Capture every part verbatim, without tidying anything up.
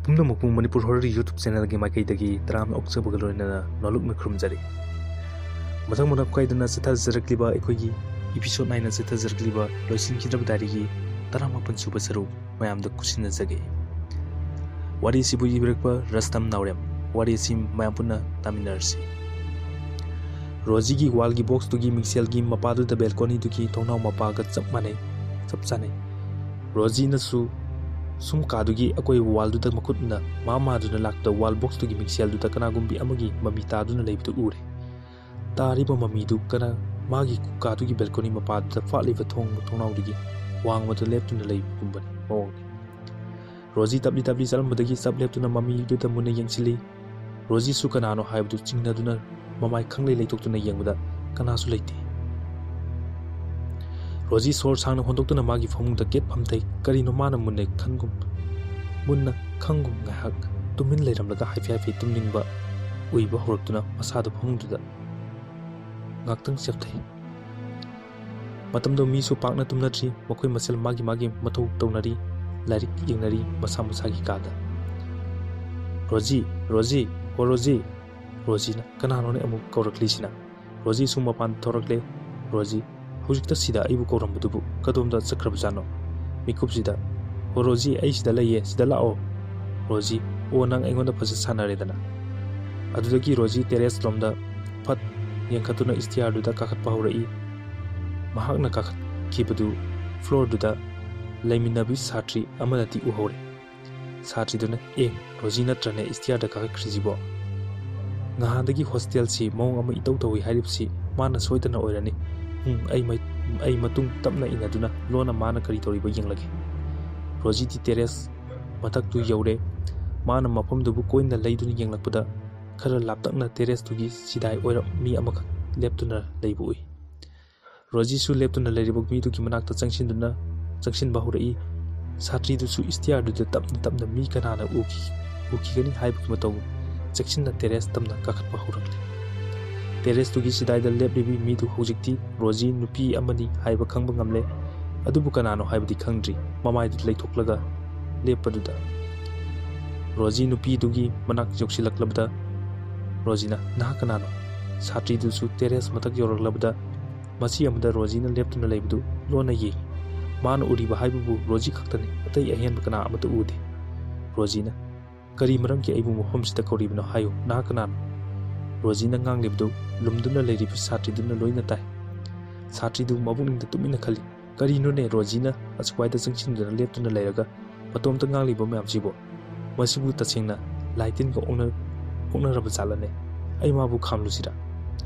ꯄꯨꯝꯅꯃꯛꯄꯨ Manipur horror YouTube ꯆꯦꯅꯦꯜꯒꯤ ꯃꯥꯏꯀꯩꯗꯒꯤ ꯇꯔꯥꯝꯅ ꯑꯣꯛꯆꯕꯒ ꯂꯣꯏꯅꯅ ꯅꯣꯂꯨꯛꯅ ꯈꯨꯔꯨꯝꯖꯔꯤ꯫ ꯃꯊꯪ ꯃꯊꯪ ꯀꯥꯏꯗꯅ ꯆꯠꯊꯖꯔꯛꯂꯤꯕ ꯑꯩꯈꯣꯏꯒꯤ episode nine ꯆꯠꯊꯖꯔꯛꯂꯤꯕ ꯂꯣꯏꯁꯤꯟꯈꯤꯗ꯭ꯔꯕ ꯗꯥꯏꯔꯤꯒꯤ ꯇꯔꯥꯃꯥꯄꯟ ꯁꯨꯕ ꯁꯔꯨꯛ ꯃꯌꯥꯝꯗ ꯈꯨꯠꯁꯤꯟꯅꯖꯒꯦ꯫ ꯋꯥꯔꯤ ꯑꯁꯤꯕꯨ ꯏꯕꯤꯔꯛꯄ ꯔꯁꯇꯝ ꯅꯥꯎꯔꯦꯝ꯫ ꯋꯥꯔꯤ ꯑꯁꯤ ꯃꯌꯥꯝ ꯄꯨꯟꯅ ꯇꯥꯃꯤꯟꯅꯔꯁꯤ꯫ ꯔꯣꯖꯤꯒꯤ wallꯒꯤ boxꯇꯨꯒꯤ ꯃꯤꯡꯁꯦꯜꯒꯤ ꯃꯄꯥꯗꯨꯗ balconyꯗꯨꯒꯤ ꯊꯣꯡꯅꯥꯎ ꯃꯄꯥꯒ ꯆꯞ ꯃꯥꯟꯅꯩ, ꯆꯞ ꯆꯥꯅꯩ꯫ ꯔꯣꯖꯤꯅꯁꯨ ꯁꯨꯝ ꯀꯥꯗꯨꯒꯤ ꯑꯀꯣꯏꯕ wallꯗꯨꯗ ꯃꯈꯨꯠꯅ ꯃꯥ ꯃꯥꯗꯨꯅ ꯂꯥꯛꯄꯗ wall boxꯇꯨꯒꯤ ꯃꯤꯡꯁꯦꯜꯗꯨꯗ ꯀꯅꯥꯒꯨꯝꯕꯤ ꯑꯃꯒꯤ ꯃꯃꯤ ꯇꯥꯗꯨꯅ ꯂꯩꯕꯗꯨ ꯎꯔꯦ꯫ ꯇꯥꯔꯤꯕ ꯃꯃꯤꯗꯨ ꯀꯅꯥ, ꯃꯥꯒꯤ ꯀꯥꯗꯨꯒꯤ balcony ꯃꯄꯥꯗꯨꯗ ꯐꯥꯠꯂꯤꯕ ꯊꯣꯡ ꯊꯣꯡꯅꯥꯎꯗꯒꯤ ꯋꯥꯡꯃꯗ ꯂꯦꯞꯇꯨꯅ ꯂꯩꯕꯒꯨꯝꯕꯅꯤ ꯃꯑꯣꯡꯅꯤ꯫ ꯔꯣꯖꯤ ꯇꯞꯂꯤ ꯇꯞꯂꯤ ꯆꯠꯂꯝꯕꯗꯒꯤ ꯆꯞ ꯂꯦꯞꯇꯨꯅ ꯃꯃꯤꯗꯨꯗ ꯃꯨꯟꯅ ꯌꯦꯡꯁꯤꯜꯂꯤ꯫ ꯔꯣꯖꯤꯁꯨ ꯀꯅꯥꯅꯣ ꯍꯥꯏꯕꯗꯨ ꯆꯤꯡꯅꯗꯨꯅ ꯃꯃꯥꯏ ꯈꯪꯂꯩ ꯂꯩꯊꯣꯛꯇꯨꯅ ꯌꯦꯡꯕꯗ ꯀꯅꯥꯁꯨ ꯂꯩꯇꯦ꯫ ꯔꯣꯖꯤ ꯁꯣꯔ ꯁꯥꯡꯅ ꯍꯣꯟꯗꯣꯛꯇꯨꯅ ꯃꯥꯒꯤ ꯐꯃꯨꯡꯗ ꯀꯦꯠ ꯐꯝꯊꯩ꯫ ꯀꯔꯤꯅꯣ ꯃꯥꯅ ꯃꯨꯟꯅ ꯈꯟꯒꯨꯝ, ꯃꯨꯟꯅ ꯈꯪꯒꯨꯝ ꯉꯥꯏꯍꯥꯛ ꯇꯨꯃꯤꯟ ꯂꯩꯔꯝꯂꯒ ꯍꯥꯏꯐꯦꯠ ꯍꯥꯏꯐꯦꯠ ꯇꯨꯝꯅꯤꯡꯕ ꯑꯣꯏꯕ ꯍꯧꯔꯛꯇꯨꯅ ꯃꯁꯥꯗꯨ ꯐꯃꯨꯡꯗꯨꯗ ꯉꯥꯛꯇꯪ ꯆꯦꯞꯊꯩ꯫ ꯃꯇꯝꯗꯣ ꯃꯤꯁꯨ ꯄꯥꯛꯅ ꯇꯨꯝꯅꯗ꯭ꯔꯤ꯫ ꯃꯈꯣꯏ ꯃꯁꯦꯜ ꯃꯥꯒꯤ ꯃꯥꯒꯤ ꯃꯊꯧ ꯇꯧꯅꯔꯤ, ꯂꯥꯏꯔꯤꯛ ꯌꯦꯡꯅꯔꯤ ꯃꯁꯥ ꯃꯁꯥꯒꯤ ꯀꯥꯗ꯫ "ꯔꯣꯖꯤ, ꯔꯣꯖꯤ, ꯍꯣ ꯔꯣꯖꯤ!" ꯔꯣꯖꯤꯅ ꯀꯅꯥꯅꯣꯅꯦ ꯑꯃꯨꯛ ꯀꯧꯔꯛꯂꯤꯁꯤꯅ? ꯔꯣꯖꯤꯁꯨ ꯃꯄꯥꯟ ꯊꯣꯔꯛꯂꯦ꯫ "ꯔꯣꯖꯤ, ꯍꯧꯖꯤꯛꯇ ꯁꯤꯗ ꯑꯩꯕꯨ ꯀꯧꯔꯝꯕꯗꯨꯕꯨ ꯀꯗꯣꯝꯗ ꯆꯠꯈ꯭ꯔꯕꯖꯥꯠꯅꯣ?" ꯃꯤꯀꯨꯞꯁꯤꯗ, "ꯍꯣ ꯔꯣꯖꯤ, ꯑꯩ ꯁꯤꯗ ꯂꯩꯌꯦ, ꯁꯤꯗ ꯂꯥꯛꯑꯣ!" ꯔꯣꯖꯤ, "ꯑꯣ, ꯅꯪ ꯑꯩꯉꯣꯟꯗ ꯐꯖ ꯁꯥꯟꯅꯔꯦꯗꯅ!" ꯑꯗꯨꯗꯒꯤ ꯔꯣꯖꯤ terrace ꯂꯣꯝꯗ ꯐꯠ ꯌꯦꯡꯈꯠꯇꯨꯅ stairꯗꯨꯗ ꯀꯥꯈꯠꯄ ꯍꯧꯔꯛꯏ꯫ ꯃꯍꯥꯛꯅ ꯀꯥꯈꯠꯈꯤꯕꯗꯨ floorꯗꯨꯗ ꯂꯩꯃꯤꯟꯅꯕꯤ ꯁꯥꯇ꯭ꯔꯤ ꯑꯃꯅꯗꯤ ꯎꯍꯧꯔꯦ꯫ ꯁꯥꯇ꯭ꯔꯤꯗꯨꯅ, "ꯑꯦ, ꯔꯣꯖꯤ ꯅꯠꯇ꯭ꯔꯅꯦ stairꯗ ꯀꯥꯈꯠꯈ꯭ꯔꯤꯁꯤꯕꯣ? ꯉꯍꯥꯟꯗꯒꯤ hostelꯁꯤ ꯃꯑꯣꯡ ꯑꯃ ꯏꯇꯧ ꯇꯧꯏ ꯍꯥꯏꯔꯤꯕꯁꯤ ꯃꯥꯅ ꯁꯣꯏꯗꯅ ꯑꯣꯏꯔꯅꯤ꯫ ꯎꯝ, ꯑꯩ ꯃꯩ-, ꯑꯩ ꯃꯇꯨꯡ ꯇꯞꯅ ꯏꯟꯅꯗꯨꯅ ꯂꯣꯟꯅ ꯃꯥꯅ ꯀꯔꯤ ꯇꯧꯔꯤꯕ ꯌꯦꯡꯂꯒꯦ꯫" ꯔꯣꯖꯤꯗꯤ terrace ꯃꯊꯛꯇꯨ ꯌꯧꯔꯦ꯫ ꯃꯥꯅ ꯃꯐꯝꯗꯨꯕꯨ ꯀꯣꯏꯅ ꯂꯩꯗꯨꯅ ꯌꯦꯡꯂꯛꯄꯗ ꯈꯔ ꯂꯥꯞꯇꯛꯅ terraceꯇꯨꯒꯤ ꯁꯤꯗꯥꯏ ꯑꯣꯏꯔꯞ ꯃꯤ ꯑꯃꯈꯛ ꯂꯦꯞꯇꯨꯅ ꯂꯩꯕ ꯎꯏ꯫ ꯔꯣꯖꯤꯁꯨ ꯂꯦꯞꯇꯨꯅ ꯂꯩꯔꯤꯕ ꯃꯤꯗꯨꯒꯤ ꯃꯅꯥꯛꯇ ꯆꯪꯁꯤꯟꯗꯨꯅ, ꯆꯪꯁꯤꯟꯕ ꯍꯧꯔꯛꯏ꯫ ꯁꯥꯇ꯭ꯔꯤꯗꯨꯁꯨ stairꯗꯨꯗ ꯇꯞꯅ ꯇꯞꯅ ꯃꯤ ꯀꯅꯥꯅ ꯎꯈꯤ-, ꯎꯈꯤꯒꯅꯤ ꯍꯥꯏꯕꯒꯤ ꯃꯇꯧ ꯆꯦꯛꯁꯤꯟꯅ terrace ꯇꯝꯅ ꯀꯥꯈꯠꯄ ꯍꯧꯔꯛꯂꯤ꯫ Terraceꯇꯨꯒꯤ ꯁꯤꯗꯥꯏꯗ ꯂꯦꯞꯂꯤꯕꯤ ꯃꯤꯗꯨ ꯍꯧꯖꯤꯛꯇꯤ ꯔꯣꯖꯤ ꯅꯨꯄꯤ ꯑꯃꯅꯤ ꯍꯥꯏꯕ ꯈꯪꯕ ꯉꯝꯂꯦ꯫ ꯑꯗꯨꯕꯨ ꯀꯅꯥꯅꯣ ꯍꯥꯏꯕꯗꯤ ꯈꯪꯗ꯭ꯔꯤ꯫ ꯃꯃꯥꯏꯗꯨ ꯂꯩꯊꯣꯛꯂꯒ ꯂꯦꯞꯄꯗꯨꯗ ꯔꯣꯖꯤ ꯅꯨꯄꯤꯗꯨꯒꯤ ꯃꯅꯥꯛ ꯌꯧꯁꯤꯜꯂꯛꯂꯕꯗ ꯔꯣꯖꯤꯅ, "ꯅꯍꯥꯛ ꯀꯅꯥꯅꯣ?" ꯁꯥꯇ꯭ꯔꯤꯗꯨꯁꯨ terrace ꯃꯊꯛ ꯌꯧꯔꯛꯂꯕꯗ ꯃꯆꯤ ꯑꯃꯗ ꯔꯣꯖꯤꯅ ꯂꯦꯞꯇꯨꯅ ꯂꯩꯕꯗꯨ ꯂꯣꯟꯅ ꯌꯦꯡꯏ꯫ ꯃꯥꯅ ꯎꯔꯤꯕ ꯍꯥꯏꯕꯕꯨ ꯔꯣꯖꯤ ꯈꯛꯇꯅꯤ, ꯑꯇꯩ ꯑꯍꯦꯟꯕ ꯀꯅꯥ ꯑꯃꯠꯇ ꯎꯗꯦ꯫ ꯔꯣꯖꯤꯅ, "ꯀꯔꯤ ꯃꯔꯝꯒꯤ ꯑꯩꯕꯨ ꯃꯐꯝꯁꯤꯗ ꯀꯧꯔꯤꯕꯅꯣ ꯍꯥꯏꯌꯨ, ꯅꯍꯥꯛ ꯀꯅꯥꯅꯣ?" ꯔꯣꯖꯤꯅ ꯉꯥꯡꯂꯤꯕꯗꯨ ꯂꯨꯝꯗꯨꯅ ꯂꯩꯔꯤꯕ ꯁꯥꯇ꯭ꯔꯤꯗꯨꯅ ꯂꯣꯏꯅ ꯇꯥꯏ꯫ ꯁꯥꯇ꯭ꯔꯤꯗꯨ ꯃꯕꯨꯛꯅꯤꯡꯗ ꯇꯨꯃꯤꯟꯅ ꯈꯜꯂꯤ, "ꯀꯔꯤꯅꯣꯅꯦ ꯔꯣꯖꯤꯅ ꯑꯁꯨꯋꯥꯏꯗ ꯆꯪꯁꯤꯟꯗꯨꯅ ꯂꯦꯞꯇꯨꯅ ꯂꯩꯔꯒ ꯃꯇꯣꯝꯇ ꯉꯥꯡꯂꯤꯕ ꯃꯌꯥꯝꯁꯤꯕꯨ? ꯃꯁꯤꯕꯨ ꯇꯁꯦꯡꯅ ꯂꯥꯏ ꯇꯤꯟꯒ ꯑꯣꯛꯅ-, ꯑꯣꯛꯅꯔꯕ ꯖꯥꯠꯂꯅꯦ? ꯑꯩ ꯃꯥꯕꯨ ꯈꯥꯝꯂꯨꯁꯤꯔꯥ?"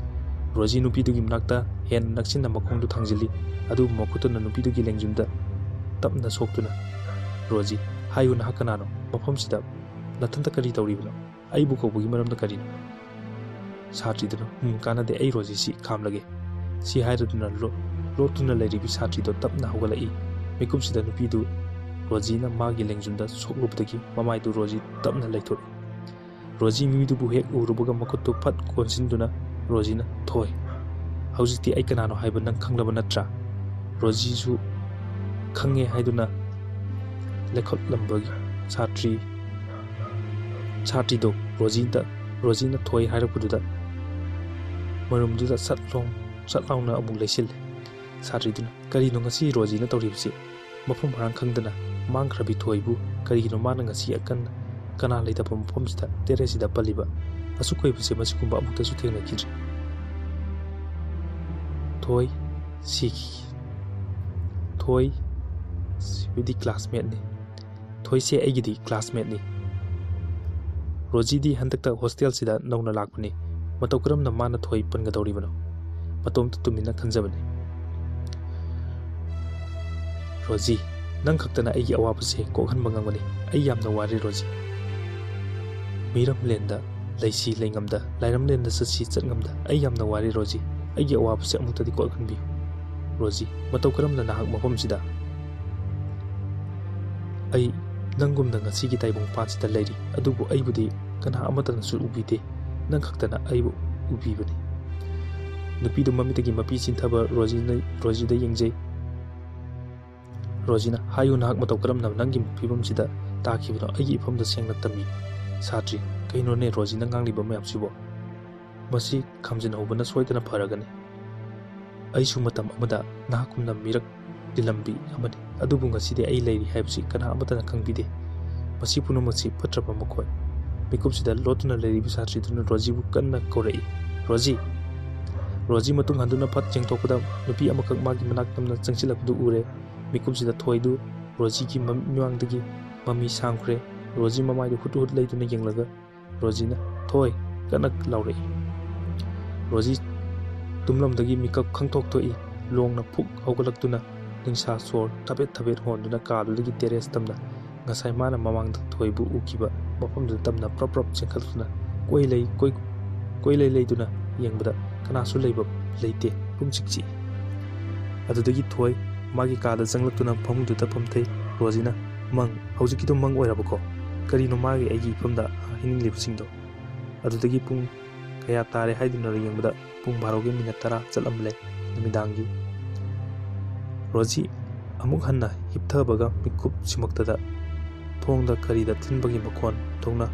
ꯔꯣꯖꯤ ꯅꯨꯄꯤꯗꯨꯒꯤ ꯃꯅꯥꯛꯇ ꯍꯦꯟꯅ ꯅꯛꯁꯤꯟꯅ ꯃꯈꯣꯡꯗꯨ ꯊꯥꯡꯖꯤꯜꯂꯤ, ꯑꯗꯨꯕꯨ ꯃꯈꯨꯠꯇꯨꯅ ꯅꯨꯄꯤꯗꯨꯒꯤ ꯂꯦꯡꯖꯨꯝꯗ ꯇꯞꯅ ꯁꯣꯛꯇꯨꯅ, "ꯔꯣꯖꯤ, ꯍꯥꯏꯌꯨ, ꯅꯍꯥꯛ ꯀꯅꯥꯅꯣ? ꯃꯐꯝꯁꯤꯗ ꯅꯊꯟꯇ ꯀꯔꯤ ꯇꯧꯔꯤꯕꯅꯣ? ꯑꯩꯕꯨ ꯀꯧꯕꯒꯤ ꯃꯔꯝꯅ ꯀꯔꯤꯅꯣ?" ꯁꯥꯇ꯭ꯔꯤꯗꯨꯅ, "ꯎꯝ, ꯀꯥꯟꯅꯗꯦ, ꯑꯩ ꯔꯣꯖꯤꯁꯤ ꯈꯥꯝꯂꯒꯦ꯫" ꯁꯤ ꯍꯥꯏꯔꯗꯨꯅ ꯂꯣ-, ꯂꯣꯠꯇꯨꯅ ꯂꯩꯔꯤꯕꯤ ꯁꯥꯇ꯭ꯔꯤꯗꯣ ꯇꯞꯅ ꯍꯧꯒꯠꯂꯛꯏ꯫ ꯃꯤꯀꯨꯞꯁꯤꯗ ꯅꯨꯄꯤꯗꯨ ꯔꯣꯖꯤꯅ ꯃꯥꯒꯤ ꯂꯦꯡꯖꯨꯝꯗ ꯁꯣꯛꯂꯨꯕꯗꯒꯤ ꯃꯃꯥꯏꯗꯨ ꯔꯣꯖꯤ ꯇꯞꯅ ꯂꯩꯊꯣꯛꯏ꯫ ꯔꯣꯖꯤ ꯃꯤꯗꯨꯕꯨ ꯍꯦꯛ ꯎꯔꯨꯕꯒ ꯃꯈꯨꯠꯇꯨ ꯐꯠ ꯀꯣꯟꯁꯤꯟꯗꯨꯅ ꯔꯣꯖꯤꯅ, "ꯊꯣꯏ, ꯍꯧꯖꯤꯛꯇꯤ ꯑꯩ ꯀꯅꯥꯅꯣ ꯍꯥꯏꯕ ꯅꯪ ꯈꯪꯂꯕ ꯅꯠꯇ꯭ꯔꯥ?" ꯔꯣꯖꯤꯁꯨ ꯈꯪꯉꯦ ꯍꯥꯏꯗꯨꯅ ꯂꯩꯈꯠꯂꯝꯕꯒꯤ ꯁꯥꯇ꯭ꯔꯤ, ꯁꯥꯇ꯭ꯔꯤꯗꯣ ꯔꯣꯖꯤꯗ, ꯔꯣꯖꯤꯅ ꯊꯣꯏ ꯍꯥꯏꯔꯛꯄꯗꯨꯗ ꯃꯔꯨꯝꯗꯨꯗ ꯁꯠ ꯂꯣꯡ-, ꯁꯠ ꯂꯥꯎꯅ ꯑꯃꯨꯛ ꯂꯩꯁꯤꯜꯂꯦ꯫ ꯁꯥꯇ꯭ꯔꯤꯗꯨꯅ, "ꯀꯔꯤꯅꯣ ꯉꯁꯤ ꯔꯣꯖꯤꯅ ꯇꯧꯔꯤꯕꯁꯤ? ꯃꯐꯝ ꯃꯔꯥꯡ ꯈꯪꯗꯅ ꯃꯥꯡꯈ꯭ꯔꯕꯤ ꯊꯣꯏꯕꯨ ꯀꯔꯤꯒꯤꯅꯣ ꯃꯥꯅ ꯉꯁꯤ ꯑꯀꯟ-, ꯀꯅꯥ ꯂꯩꯇꯕ ꯃꯐꯝꯁꯤꯗ terraceꯁꯤꯗ ꯄꯜꯂꯤꯕ? ꯑꯁꯨꯛ ꯀꯨꯏꯕꯁꯦ ꯃꯁꯤꯒꯨꯝꯕ ꯑꯃꯨꯛꯇꯁꯨ ꯊꯦꯡꯅꯈꯤꯗ꯭ꯔꯤ꯫" ꯊꯣꯏ ꯁꯤꯈꯤ꯫ ꯊꯣꯏ ꯁꯤꯕꯨꯗꯤ classmateꯅꯤ꯫ ꯊꯣꯏꯁꯦ ꯑꯩꯒꯤꯗꯤ classmateꯅꯤ꯫ ꯔꯣꯖꯤꯗꯤ ꯍꯟꯗꯛꯇ hostelꯁꯤꯗ ꯅꯧꯅ ꯂꯥꯛꯄꯅꯤ꯫ ꯃꯇꯧ ꯀꯔꯝꯅ ꯃꯥꯅ ꯊꯣꯏ ꯄꯟꯒꯗꯧꯔꯤꯕꯅꯣ? ꯃꯇꯣꯝꯇ ꯇꯨꯃꯤꯟꯅ ꯈꯟꯖꯕꯅꯤ꯫ ꯔꯣꯖꯤ, ꯅꯪ ꯈꯛꯇꯅ ꯑꯩꯒꯤ ꯑꯋꯥꯕꯁꯦ ꯀꯣꯛꯍꯟꯕ ꯉꯝꯒꯅꯤ꯫ ꯑꯩ ꯌꯥꯝꯅ ꯋꯥꯔꯦ, ꯔꯣꯖꯤ꯫ ꯃꯤꯔꯝꯂꯦꯟꯗ ꯂꯩꯁꯤ ꯂꯩꯉꯝꯗ, ꯂꯥꯏꯔꯝꯂꯦꯟꯗ ꯆꯠꯁꯤ ꯆꯠꯉꯝꯗ, ꯑꯩ ꯌꯥꯝꯅ ꯋꯥꯔꯦ, ꯔꯣꯖꯤ꯫ ꯑꯩꯒꯤ ꯑꯋꯥꯕꯁꯦ ꯑꯃꯨꯛꯇꯗꯤ ꯀꯣꯛꯍꯟꯕꯤꯌꯨ꯫ ꯔꯣꯖꯤ, ꯃꯇꯧ ꯀꯔꯝꯅ ꯅꯍꯥꯛ ꯃꯐꯝꯁꯤꯗ? ꯑꯩ ꯅꯪꯒꯨꯝꯅ ꯉꯁꯤꯒꯤ ꯇꯥꯏꯕꯪ ꯄꯥꯟꯁꯤꯗ ꯂꯩꯔꯤ, ꯑꯗꯨꯕꯨ ꯑꯩꯕꯨꯗꯤ ꯀꯅꯥ ꯑꯃꯠꯇꯅꯁꯨ ꯎꯕꯤꯗꯦ, ꯅꯪ ꯈꯛꯇꯅ ꯑꯩꯕꯨ ꯎꯕꯤꯕꯅꯤ꯫ ꯅꯨꯄꯤꯗꯨ ꯃꯃꯤꯠꯇꯒꯤ ꯃꯄꯤ ꯆꯤꯟꯊꯕ ꯔꯣꯖꯤꯅ, ꯔꯣꯖꯤꯗ ꯌꯦꯡꯖꯩ꯫ ꯔꯣꯖꯤꯅ, "ꯍꯥꯏꯌꯨ, ꯅꯍꯥꯛ ꯃꯇꯧ ꯀꯔꯝꯅ ꯅꯪꯒꯤ ꯐꯤꯕꯝꯁꯤꯗ ꯇꯥꯈꯤꯕꯅꯣ? ꯑꯩꯒꯤ ꯏꯐꯝꯗ ꯁꯦꯡꯅ ꯇꯝꯕꯤ ꯁꯥꯇ꯭ꯔꯤ꯫ ꯀꯩꯅꯣꯅꯦ ꯔꯣꯖꯤꯅ ꯉꯥꯡꯂꯤꯕ ꯃꯌꯥꯝꯁꯤꯕꯣ? ꯃꯁꯤ ꯈꯥꯝꯖꯤꯟꯍꯧꯕꯅ ꯁꯣꯏꯗꯅ ꯐꯔꯒꯅꯤ꯫ ꯑꯩꯁꯨ ꯃꯇꯝ ꯑꯃꯗ ꯅꯍꯥꯛꯀꯨꯝꯅ ꯃꯤꯔꯛ ꯇꯤꯜꯂꯝꯕꯤ ꯑꯃꯅꯤ, ꯑꯗꯨꯕꯨ ꯉꯁꯤꯗꯤ ꯑꯩ ꯂꯩꯔꯤ ꯍꯥꯏꯕꯁꯤ ꯀꯅꯥ ꯑꯃꯠꯇꯅ ꯈꯪꯕꯤꯗꯦ꯫ ꯃꯁꯤ ꯄꯨꯝꯅꯃꯛꯁꯤ ꯐꯠꯇ꯭ꯔꯕ ꯃꯈꯣꯏ꯫" ꯃꯤꯀꯨꯞꯁꯤꯗ ꯂꯣꯠꯇꯨꯅ ꯂꯩꯔꯤꯕ ꯁꯥꯇ꯭ꯔꯤꯗꯨꯅ ꯔꯣꯖꯤꯕꯨ ꯀꯟꯅ ꯀꯧꯔꯛꯏ, "ꯔꯣꯖꯤ!" ꯔꯣꯖꯤ ꯃꯇꯨꯡ ꯍꯟꯗꯨꯅ ꯐꯠ ꯌꯦꯡꯊꯣꯛꯄꯗ ꯅꯨꯄꯤ ꯑꯃꯈꯛ ꯃꯥꯒꯤ ꯃꯅꯥꯛ ꯅꯝꯅ ꯆꯪꯁꯤꯜꯂꯛꯄꯗꯨ ꯎꯔꯦ꯫ ꯃꯤꯀꯨꯞꯁꯤꯗ ꯊꯣꯏꯗꯨ ꯔꯣꯖꯤꯒꯤ ꯃꯃꯤꯠ ꯃꯤꯃꯥꯡꯗꯒꯤ ꯃꯃꯤ ꯁꯥꯝꯈ꯭ꯔꯦ꯫ ꯔꯣꯖꯤ ꯃꯃꯥꯏꯗꯨ ꯍꯨꯠ ꯍꯨꯠ ꯂꯩꯗꯨꯅ ꯌꯦꯡꯂꯒ ꯔꯣꯖꯤꯅ, "ꯊꯣꯏ!" ꯀꯟꯅ ꯂꯥꯎꯔꯛꯏ꯫ ꯔꯣꯖꯤ ꯇꯨꯝꯂꯝꯗꯒꯤ ꯃꯤꯀꯞ ꯈꯪꯊꯣꯛ ꯊꯣꯛꯏ꯫ ꯂꯣꯡꯅ ꯐꯨꯛ ꯍꯧꯒꯠꯂꯛꯇꯨꯅ ꯅꯤꯡꯁꯥ ꯁꯣꯔ ꯊꯕꯦꯠ ꯊꯕꯦꯠ ꯍꯣꯟꯗꯨꯅ ꯀꯥꯗꯨꯗꯒꯤ terrace ꯇꯝꯅ ꯉꯁꯥꯏ ꯃꯥꯅ ꯃꯃꯥꯡꯗ ꯊꯣꯏꯕꯨ ꯎꯈꯤꯕ ꯃꯐꯝꯗꯨꯗ ꯇꯝꯅ ꯄ꯭ꯔꯞ ꯄ꯭ꯔꯞ ꯆꯦꯟꯈꯠꯂꯛꯇꯨꯅ ꯀꯣꯏ ꯂꯩ-, ꯀꯣꯏ-, ꯀꯣꯏꯂꯩ ꯂꯩꯗꯨꯅ ꯌꯦꯡꯕꯗ ꯀꯅꯥꯁꯨ ꯂꯩꯕ ꯂꯩꯇꯦ꯫ ꯄꯨꯝꯆꯤꯛ ꯆꯤꯛꯏ꯫ ꯑꯗꯨꯗꯒꯤ ꯊꯣꯏ ꯃꯥꯒꯤ ꯀꯥꯗ ꯆꯪꯂꯛꯇꯨꯅ ꯐꯃꯨꯡꯗꯨꯗ ꯐꯝꯊꯩ꯫ ꯔꯣꯖꯤꯅ, "ꯃꯪ, ꯍꯧꯖꯤꯛꯀꯤꯗꯣ ꯃꯪ ꯑꯣꯏꯔꯕꯀꯣ? ꯀꯔꯤꯅꯣ ꯃꯥꯒꯤ ꯑꯩꯒꯤ ꯏꯐꯝꯗ ꯍꯥꯏꯅꯤꯡꯂꯤꯕꯁꯤꯡꯗꯣ?" ꯑꯗꯨꯗꯒꯤ ꯄꯨꯡ ꯀꯌꯥ ꯇꯥꯔꯦ ꯍꯥꯏꯗꯨꯅ ꯌꯦꯡꯕꯗ ꯄꯨꯡ ꯕꯥꯔꯣꯒꯤ minute ꯇꯔꯥ ꯆꯠꯂꯝꯂꯦ ꯅꯨꯃꯤꯗꯥꯡꯒꯤ꯫ ꯔꯣꯖꯤ ꯑꯃꯨꯛ ꯍꯟꯅ ꯍꯤꯞꯊꯕꯒ ꯃꯤꯠꯀꯨꯞ ꯁꯤꯃꯛꯇꯗ ꯊꯣꯡꯗ ꯀꯔꯤꯗ ꯊꯤꯟꯕꯒꯤ ꯃꯈꯣꯟ ꯊꯣꯛꯅ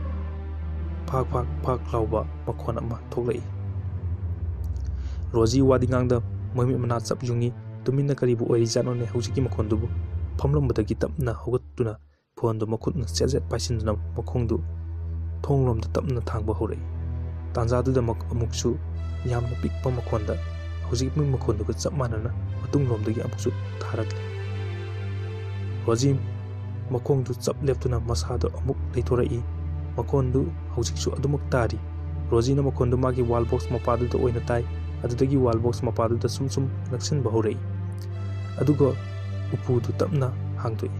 ꯐꯥꯛ ꯐꯥꯛ ꯐꯥꯛ ꯂꯥꯎꯕ ꯃꯈꯣꯟ ꯑꯃ ꯊꯣꯛꯂꯛꯏ꯫ ꯔꯣꯖꯤ ꯋꯥꯗꯤ ꯉꯥꯡꯗ ꯃꯃꯤꯠ ꯃꯅꯥ ꯆꯞ ꯌꯨꯡꯉꯤ꯫ ꯇꯨꯃꯤꯟꯅ ꯀꯔꯤꯕꯨ ꯑꯣꯏꯔꯤꯖꯥꯠꯅꯣꯅꯦ ꯍꯧꯖꯤꯛꯀꯤ ꯃꯈꯣꯟꯗꯨꯕꯨ? ꯐꯝꯂꯝꯕꯗꯒꯤ ꯇꯞꯅ ꯍꯧꯒꯠꯇꯨꯅ ꯐꯣꯟꯗꯨ ꯃꯈꯨꯠꯅ ꯆꯦꯠ ꯆꯦꯠ ꯄꯥꯏꯁꯤꯟꯗꯨꯅ ꯃꯈꯣꯡꯗꯨ ꯊꯣꯡꯂꯣꯝꯗ ꯇꯞꯅ ꯊꯥꯡꯕ ꯍꯧꯔꯛꯏ꯫ ꯇꯥꯟꯖꯥꯗꯨꯗ ꯃꯛ-, ꯑꯃꯨꯛꯁꯨ ꯌꯥꯝꯅ ꯄꯤꯛꯄ ꯃꯈꯣꯟꯗ ꯍꯧꯖꯤꯛꯀꯤ ꯃꯈꯣꯟꯗꯨꯒ ꯆꯞ ꯃꯥꯟꯅꯅ ꯃꯇꯨꯡꯂꯣꯝꯗꯒꯤ ꯑꯃꯨꯛꯁꯨ ꯊꯥꯔꯛꯂꯦ꯫ ꯔꯣꯖꯤ ꯃꯈꯣꯡꯗꯨ ꯆꯞ ꯂꯦꯞꯇꯨꯅ ꯃꯁꯥꯗꯨ ꯑꯃꯨꯛ ꯂꯩꯊꯣꯔꯛꯏ꯫ ꯃꯈꯣꯟꯗꯨ ꯍꯧꯖꯤꯛꯁꯨ ꯑꯗꯨꯃꯛ ꯇꯥꯔꯤ꯫ ꯔꯣꯖꯤꯅ ꯃꯈꯣꯟꯗꯨ ꯃꯥꯒꯤ wall box ꯃꯄꯥꯗꯨꯗ ꯑꯣꯏꯅ ꯇꯥꯏ꯫ ꯑꯗꯨꯗꯒꯤ wall box ꯃꯄꯥꯗꯨꯗ ꯁꯨꯝ ꯁꯨꯝ ꯅꯛꯁꯤꯟꯕ ꯍꯧꯔꯛꯏ꯫ ꯑꯗꯨꯒ ꯎꯄꯨꯗꯨ ꯇꯞꯅ ꯍꯥꯡꯗꯣꯛꯏ꯫